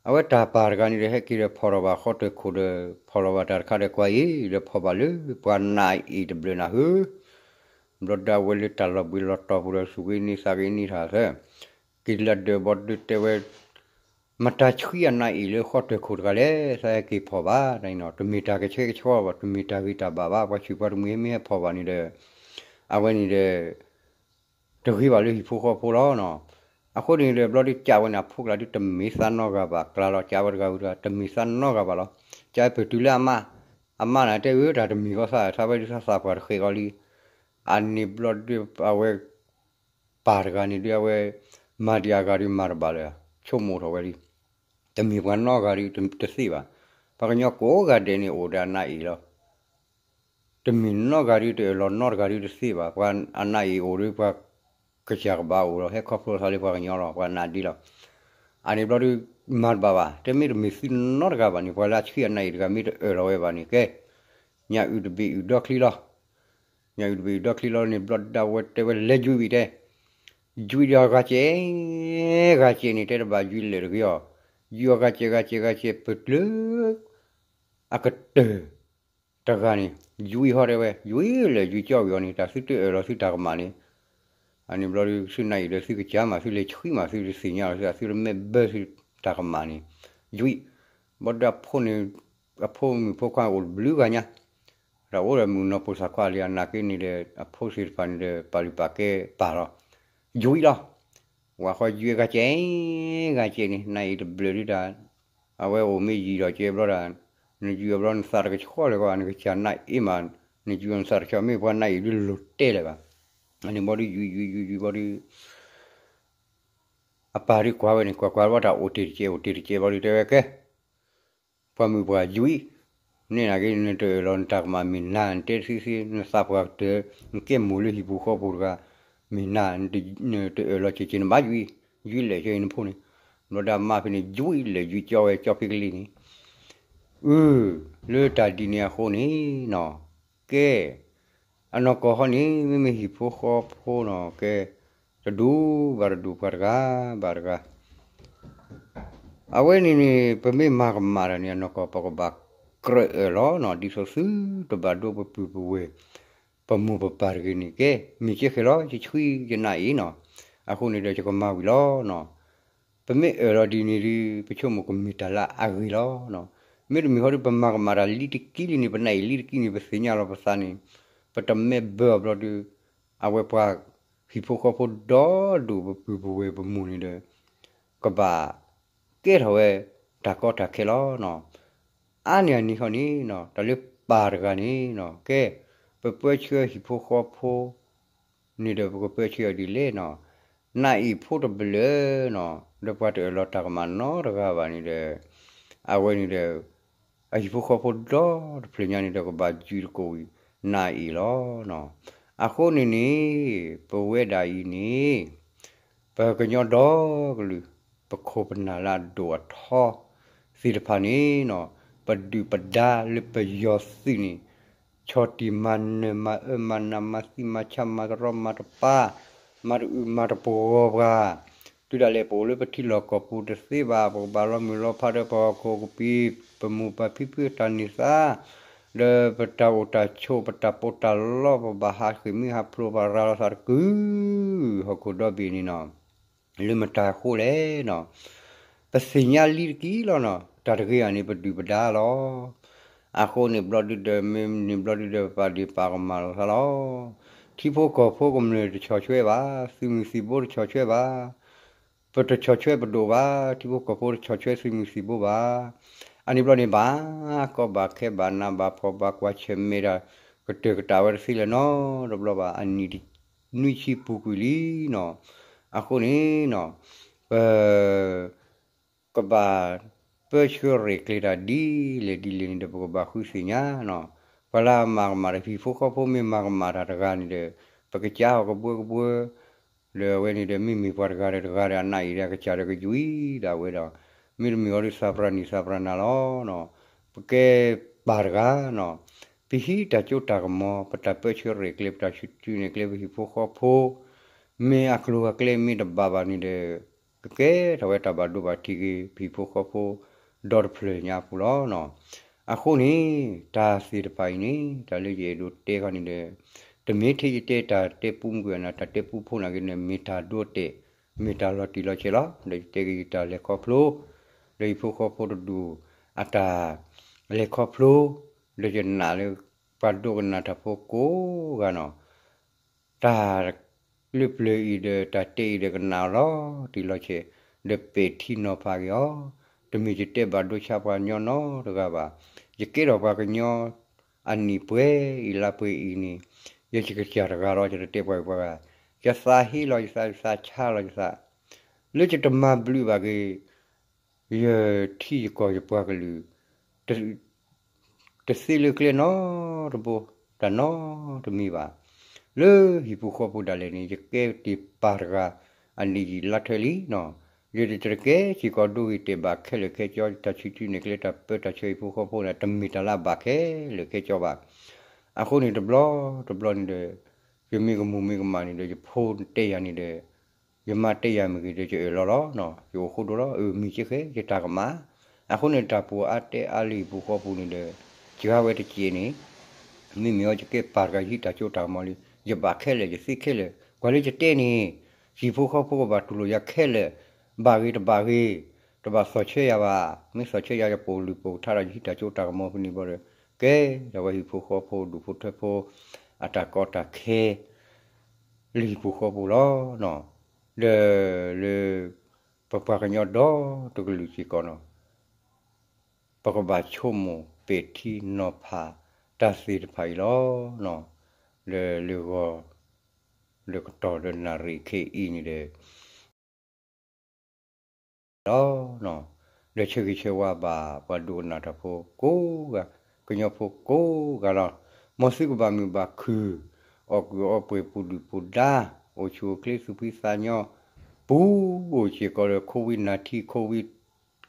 အဝဲတၢ်ပၢ်တဂၤန့ၣ်ဒီး ဟဲက့ၤဒီးဖီၣ်ထီၣ်ဘၣ်ဃီတၢၢ်ခိၣ်ဒီး ဖီၣ်လီၤဘၣ်တၢ်တခါဒီးကွၢ်အံၤ ဒီးဖီၣ်ဘၣ်လၢပှၤနးအ့ၣ်တဘျၢနၤဧၢ ဘျီဒုအဝဲလၢတၢ်လီၤဘှံးလီၤတီၤပူၤဒီး သူၣ်က့ၤန့ၢ်သးက့ၤန့ၢ်တၢ်သၢ က့ၤလၢဒၢးဘျီဒုတဲဝဲ မတၤဆှံအနးအ့ၣ်လၢဃီတၢၢ်ခိၣ်တဂၤလဲၣ်, သးဟဲက့ၤဖီၣ်ဘၣ်တၢ်အံၤနီၤ, တမ့ၢ်တၢ်ကဆှဲကဆှီဘၣ်, တမ့ၢ်တၢ်ဂ့ၤတၢ်ဘၣ်ဘၣ်, ပှၤဆံးပှၤတမှံၤမ့ၢ်ဟဲဖီၣ်ဘၣ်န့ၣ်ဒီး အဝဲန့ၣ်ဒီး တဂ့ၤဘၣ်လၢဟံၣ်ဖိဃီဖိလီၤနီၤ. အဃိန့ၣ်ဒီး ဘျီဒုကးဝဲန့ၣ် အဖိကျါဒုတမ့ၢ်သးနီတဂၤဘၣ်, ကျါလီၤကးဝဲတဂၤဝံၤတဂၤ တမ့ၢ်သးနီတဂၤဘၣ်လီၤ. ကးဝဲပတုၤလၢအမါ, အမါန့ၣ်တဲအၢ တၢ်တမံၤဃီသး သးဝဲဒုသးသးပှၢ်တဃဲးဃီလံ. အန့ၣ်ဘျီဒု အဝဲ ပၢ်တဂၤန့ၣ်ဒု အဝဲ မၤဒံးအဂၤဒုမၤတဘၣ်လၢၤ, ဆိကမိၣ်ထီၣ်ဝဲလံ. တမ့ၢ်ပှၤနီတဂၤဒုတသ့ဘၣ်. ပှၤကညီကိးဂၤဒဲးန့ၣ်အိၣ်ဒီးအနးအ့ၣ်လီၤ. တမ့ၢ်နီတဂၤဒု တအၢၣ်လီၤနီတဂၤဒုတသ့ဘၣ်. ပှၤအနးအ့ၣ်အိၣ်ဒု ပှၤကစၢ်ကဘၣ်အိၣ်လီၤ, ဟဲခီဖျိသးလၢပှၤကညီလီၤ, ပှၤနးဒ့လီၤ. အန့ၣ်ဘျီဒု မၤတဘၣ်ဘၣ်, တမ့ၢ်တမ့ၢ်သုနီတဂၤဘၣ်န့ၣ်, ပှၤလၢအဆှံအနးအ့ၣ်တဂၤမ့ၢ်တအၢၣ်လီၤဝဲဘၣ်န့ၣ် ကဲ ညၣ်အုၣ်တဘ့ၣ်အုၣ်ဒီချံလီၤ. ညၣ်အုၣ်တဘ့ၣ်အုၣ်ဒီချံလီၤန့ၣ် ဘျီဒုအဝဲတဲဝဲလဲၤယွံးဝံၤတဲ, ယွံးဒီးအဂၤကဲး ဂၤကဲးန့ၣ် တဲတဘၣ်ယွံးလၢာ်တဂ့ၤအီၤ, ယွံးအဂၤကဲး ဂၤကဲး ဂၤကဲး ပတုၤလၢ အကတၢၢ်တဂၤန့ၣ် ယွံးဟီတဲဝဲ, ယွံးလၢာ်ယွံးကၠီဝံၤအီၤန့ၣ် တၢ်သုတအၢၣ်လီၤသုတၢ်ကမၣ်န့ၣ်, အန့ၣ်ဘျီဒု သုနးအ့ၣ်ဒီးသုကစၢ်မး သုလဲၤဆှံမး သုတသ့ၣ်ညါလီၤ သုသုတမဲဘၢသုတၢ်ကမၣ်န့ၣ်, ယွံး, ဘျီဒုအဖိန့ၣ် အဖိမုၣ်ဖိခွါအိၣ်တဘျုးဂၤညါ, ဒီးအိၣ်ဒီးမုၣ်ကနီၤပိာ်သးခွါလံ အနာ်က့န့ၣ်ဒီး အဖိသ့ၣ်တဖၣ်န့ၣ်ဒီး ပာ်လုၢ်ပာ်ကဲပာ်လီၤ, ယွံးလီၤ. ဝၤဃီယွံးဂၤကဲး ဂၤကဲးန့ၣ် နးအ့ၣ်တဘျၢဒုတၢ်, အဝဲအိၣ်မ့ၢ်ယံာ်ဒီးကဲဘျီဒၣ်, နယွံးအီၤဘျီနသးတကဆှီလၢၤကီး နကစၢ်နးအ့ၣ်မး, နယွံးအီၤနသးတကဆှီ မ့ၢ်ပှၤနးအ့ၣ်ဒုလိၤတဲလၢၤဘၣ်. အန့ၣ်ဘျီဒု ယွံးယွံးယွံးယွံးဘျီဒု အပၢ်ဒုကွၢ်ဝဲန့ၣ် ကွၢ်ကွၢ်ဘျီတၢ်အိၣ်တ့ၢ်တကဲး အိၣ်တ့ၢ်တကဲးဘျီဒုတဲဝဲကဲ ပှၤမုၣ်ပှၢ်ယွံး, န့ၢ်နာ်က့ နတအၢၣ်လီၤနတၢ်ကမၣ်မ့ၢ်နၤ နတဲသ့သ့ နသးပှၢ်ကတၢၢ် နကဲမိၢ်လၢဟံၣ်ပူၤဃီပူၤတဂၤ, မ့ၢ်နၤ နတအၢၣ်လီၤစ့ၢ်ကီးနဘၣ်ယွံး, ယွံးလဲၣ်ကၠီအံၤနဖိန့ၣ်, ဘျီဒၣ်မါဖဲန့ၣ် ယွံးလဲၣ်ယွံးကၠီဝဲကၠီဖံကလံၤန့ၣ် အၢ လၢတၢ်ဒ်န့ၣ်အဃိန့ၣ်နီၤ, ကဲ အနီၢ်ကီၢ်ဟီန့ၣ် မ့မ့ၢ်ဟံၣ်ဖိဃီဖိနီၤ ကဲ တဒူၣ်ဘၣ်တဒူၣ် ပှၤတဂၤဘၣ်တဂၤ အဝဲန့ၣ်န့ၣ် ပမ့ၢ်မၤကမၣ်တၢ်န့ၣ် အနီၢ်ကီၢ်ပကဘၣ်ကြၢးအၢၣ်လီၤနီၤ ဒ်သိးသုတဘၣ်ဒိပပုၢ်ပဝဲၢ် ပမိၢ်ပပၢ်တဂ့ၤန့ၣ် ကဲ မ့ၢ်ကဲဃဲၤလီၤ ယဆှံယနၢ်အံၤနီၤ, အဃိန့ၣ်ဒီးယကမၤဝံၤလီၤနီၤ. ပမ့ၢ်အၢၣ်လီၤဒ်န့ၣ်ဒီး ပဆိကမိၣ်ကမ့ၢ်တၢ်လၢအဂ့ၤလီၤနီၤ. မ့တမ့ၢ်ဃီဒီး ပမၤကမၣ်တၢ်လံတကံလံန့ၣ် ပနၢ်အံၤလံတကံန့ၣ် ပသ့ၣ်ညါလီၤပသးန့ၣ် ပတမဲဘၢအီၤဘျီဒီး အဝဲပှၤဟံၣ်ဖိဃီဖိဒီဒူၣ် ပပုၢ်ပဝဲၢ်ပမိၢ်န့ၣ်ဒီး ကဘၣ်ကဲထီၣ်ဝဲတၢ်ကီတၢ်ခဲလီၤနီၤ. အါန့ၢ်အန့ၣ်ဃီန့ၣ်နီၤ တၢ်လၢပၢ်တဂၤန့ၣ်နီၤ ကဲ ပပၢဆှၢဟံၣ်ဖိဃီဖိ န့ၣ်ဒီးပကပၢဆှၢအီၤဒ်လဲၣ်နီၤ, နၢ်အံၤဖိတဘျၢနီၤ ဒီးပှၤတအၢၣ်လီၤတၢ်ကမၣ်နီတဂၤဘၣ်န့ၣ်ဒီး အဝဲန့ၣ်ဒီး အဟံၣ်ဖိဃီဖိဒီတဖျၢၣ်ညါန့ၣ်ဒီး ကဘၣ်ယွံးတကိးဝံၤ နၢ်အံၤလီၤနီၤ. အဃိန့ၣ်န့ၣ် ပဝဲဒၣ်အံၤန့ၣ် ပကညီဒီကလုာ် ပခိၣ်ပနၢ်လၢအဒိၣ်အထီသ့ၣ်တဖၣ်န့ၣ်နီၤ ပဒုၣ်ပဒါလၢပယီၤသုးန့ၣ် ဆီၣ်တံၢ်မၤနၢၤမၤအၢမၤနးမၤသံမၤဆါမၤတရီမၤတပါ မၤတအုးမၤတပဂီၤပှၤ တုၤဒၣ်လဲာ်ပအိၣ်လၢပထံလီၢ်ကီၢ်ပူၤတသ့ဘၣ်, ပကဘၣ်လီၤမုၢ်လီၤဖးဒီးပဟီၣ်ခိၣ်ကပံာ်, ပမိၢ်ပၢ်ဖံဖုအတၢ်န့ၢ်သါ, ဒီးပတၢ်အိၣ်တၢ်ဆိး ပတၢ်ပီးတၢ်လီ ပဘၣ်ဟးဃ့ၢ်မှံဟးဖျိး ပရၤလီၤသးတကုာ် ဟီၣ်ခိၣ်ဒီဘ့ၣ်န့ၣ်နီၤ, လၢမတၤအဃိလဲၣ်နီၤ, ပသ့ၣ်ညါလံတက့ၢ်လီၤနီၤ, တၢ်တဂ့ၤဧါန့ၣ် ပဒုၣ်ပဒါလီၤ. အဃိန့ၣ်ဘျီဒုဒီး မ့ၢ်န့ၣ်ဘျီဒုဒီး ပပာ်ဒ့ၣ်ပာ်ကမၣ်လိာ်သးလီၤ. ထံဖိကီၢ်ဖိကမျၢၢ်တဆီၣ်ထွဲဘၣ်, သုးမုၢ်သံၣ်ဘိတဆီၣ်ထွဲဘၣ်, ပတဆီၣ်ထွဲပဒိၣ်ဘၣ်, ထံဖိကီၢ်ဖိတဆီၣ်ထွဲသုးမုၢ်သံၣ်ဘိဘၣ်. အန့ၣ်ဘျီန့ၣ် ဘၣ်ကီဘၣ်ခဲ ဘၣ်နးဘၣ်ဖှီၣ် ဘၣ်ကွၢ်ဆၢၣ်မဲာ်တၢ် ကတၢၢ်ကတၢၢ်ဝဲတသ့လၢၤနီတဘျီဘၣ်. အနံၣ်နွံဆံပူၤကွံာ်လံနီၤ. အဃိန့ၣ်နီၤ, ပ ကဘၣ်ပၢဆှၢရဲၣ်ကျဲၤတၢ်ဒ်လဲၣ်ဒ်လဲၣ်န့ၣ်ဒီး ပကဘၣ်ဃုသ့ၣ်ညါနီၤ. ပှၤလၢအမၤကမၣ်တၢ် ဟံၣ်ဖိဃီဖိမ့ၢ်မၤကမၣ်တၢ်တဂၤန့ၣ်ဒီး ပကစးအီၤကဘှၢကဘှၢ, ဒီးအဝဲန့ၣ်ဒီး မ့မ့ၢ်ပှၤတဂၤဒီးတဂၤဒီး အနၢ်အံၤဒီး အကစၢ်ဒီးကယွံဒၣ်ဝဲဒီး မ့တမ့ၢ်အီၤဒီး သးပရၤနံၣ်သးပရၤနၤလီၤနီၤ. ပကဲပၢ်တဂၤနီၤ, ပဟံးတၢ်စိတၢ်ကမီၤ ပတၢ်ပၢဆှၢရဲၣ်ကျဲၤ ပတၢ်ဆူၣ်န့ၢ်ကျဲ ပဟံၣ်ဖိဃီဖိ မ့ၢ်အကျိၤအကျဲမ့ၢ်တဘၣ်ဘၣ်န့ၣ်ဒီး ကကဲထီၣ်ဝဲတၢ်ဘၣ်ဒိဘၣ်ထံးက့ၤ ပဟံၣ်ဖိဃီဖိ ဒီတဖျၢၣ်ညါအပူၤလီၤနီၤ. အဃိန့ၣ် တၢ်သ့ၣ်တဖၣ်အံၤန့ၣ် တၢ်လၢယအဲၣ်ဒိးတဲခီန့ၣ်ဒီး တမ့ၢ်ထဲယတဲတၢ်တဲပူမုၢ်ကွံာ်အနၢ် တၢ်တဲပူဖိနာ်က့န့ၣ် မ့ၢ်တၢ်ဒိတဲာ် မ့ၢ်တၢ်လီၤတံၢ်လီၤဆဲးလီၤ. ဒီးယတဲက့ၤယတၢ်လဲၤခီဖျိ ဒီးဟံၣ်ဖိဃီဖိတဒူၣ် အတၢ်လဲၤခီဖျိ ဒီးယနာ်လၢ ပှၤဒိကနၣ်တၢ်ဖိကိးဂၤနီၤ တၢ်လၢပျၢၤအံၤဒီး တၢ်တဲအံၤဒီး ကနၣ်အီၤလီၤတံၢ်လီၤဆဲး ဒီးပဲာ်ထံနီၤဖးက့ၤအီၤ, တမ့ၢ်ယတဲဘၣ်ဒိဆါပှၤကညီနီတဂၤဘၣ်. ယကဲထီၣ်ပှၤကညီ အနံၣ်ပှဲၤအံၤလါပှဲၤအံၤန့ၣ် ယကစၢ်တဂၤလီၤ ယတတဲပှၤဂ့ၤပှၤဂၤ, ယသးဟ့လီၤယသး ယသးဆါလီၤယသး လၢယတမၤဘျုးဘၣ်က့ၤ ယထံယကီၢ်ယပှၤကလုာ် တသ့လၢကျဲနီတဘိ တၢ်နီတမံၤဘၣ်. လၢဟံၣ်ဖိဃီဖိဒၣ်လဲာ်န့ၣ် ယကဲတ့ၢ်ပၢ်တဂၤ အနံၣ်ယံာ်လါထွဲလံနီၤ. ယတကဲစ့ၢ်ကီးဒိဂ့ၤတဲာ်ဘၣ်ခဲလၢာ်ခဲဆ့ တၢ်ဆူၣ်ဆူၣ်န့ၢ်ကျဲတၢ်ပၢတၢ်ဆှၢဟံၣ်ဖိဃီဖိန့ၣ် တမ့ၢ်တၢ်လၢအဘၣ်ခဲလၢာ်ခဲဆ့ဘၣ်. အဃိန့ၣ်တဘျီတဘျီန့ၣ်ဒီး ယမ့ၢ်ကမူၣ်မ့ၢ်ကမၣ်န့ၣ်ဒီး ယဖိတဲယၤန့ၣ်ဒီး ယမါတဲယၤမ့ၢ်ဂ့ၤဒီး ယအၢၣ်လီၤလီၤနီၤ ယအိၣ်ဃိဒိလီၤ အၢၣ်မံၤကဲဃဲ ယတၢ်ကမၣ်. အဃိန့ၣ် တၢ်ပူၤအါတဲအါလၢဟံၣ်ဖိဃီဖိန့ၣ်ဒီး စှၤဝဲတစဲးန့ၣ် မ့မ့ၢ်အီၤ ယကဲပၢ်တဂၤ ယဟံးတၢ်စိတၢ်ကမီၤလံ ယဘၣ်ခဲလၢာ် ယသ့ခဲလၢာ် ကွၢ်လၢယတဲန့ၣ် ဟံၣ်ဖိဃီဖိကဘၣ်တူၢ်လိာ်ယၤခဲလၢာ် ဘၣ်ဂ့ၤတဘၣ်ဂ့ၤ တဘၣ်သီၣ်ဆၢယၤဘၣ်. မ့ၢ်သီၣ်ဆၢယၤ ယပိာ်လုၢ်ပိာ်ကထါဒီး ယဟံးတၢ်စိတၢ်ကမီၤဖဲန့ၣ်ဘျီဒီး ကဲထီၣ်ဝဲဟံၣ်ဖိဃီဖိ ဒူၣ်ဖိထၢဖိ အတၢ်ကီတၢ်ခဲ လၢဟံၣ်ဖိဃီဖိလီၤ. ဒီးလၢ ပပှၤကညီဒီတကလုာ်စ့ၢ်ကီးနီၤ ပကဘၣ်ဆိကမိၣ်ပဲာ်ထံနီၤဖးတၢ်သ့ၣ်တဖၣ်အံၤလီၤ. လၢလၢဂီၤ လၢကတီၢ်လၢနၣ်ရံၣ်ခဲအံၤန့ၣ်ဒီး လီၤ. ဒီးဆၢဂ့ၤဆၢဝါဘၣ်ပှၤဒိကနၣ်တၢ်ဖိကိးဂၤ ကညီဖိကိးဂၤလီၤ. မ်သုကဘၣ်မုာ်ဘၣ်ခုၣ် အီၣ်ကုၢ်အီပှဲၤ ပူၤဒုၣ်ပူၤဒါ အိၣ်ဆူၣ်အိၣ်ချ့သူၣ်ဖှံသးညီ ပူၤအိၣ်စ့ၢ်ကီးဒီး ခိဝ့နၢ်ထံ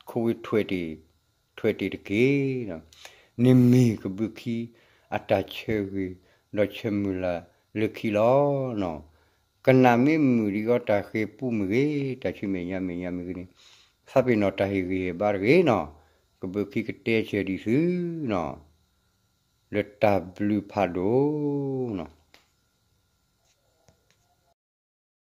ခိဝ့ ထွဲတ့ၢ်တက့ၢ်. န့ၣ်မ့ၢ်ကဘုးခံအတၢ်ဆၢဂ့ၤ ဒီးဆၢမုၢ်လၢ်လၢခံလီၤ. ကနၣ်မ့ၢ်မုာ်ဒံးအီၤ တၢ်ဃ့ၢ်ပူမ့ၢ်ဂ့ၤ တၢ်ဆူမဲာ်ညါမဲာ်ညါမ့ၢ်ဂ့ၤန့ၣ် သးပ့ၤနီၣ်တၢ်ဟ့ၣ်ဂံၢ်ဟ့ၣ်ဘါတဂ့ၤနီၤ. ကဘုးခံကတဲဆၢဒံးသုနီၤ လၢတၢ်ဘျုးဖးဒိၣ်နီၤ.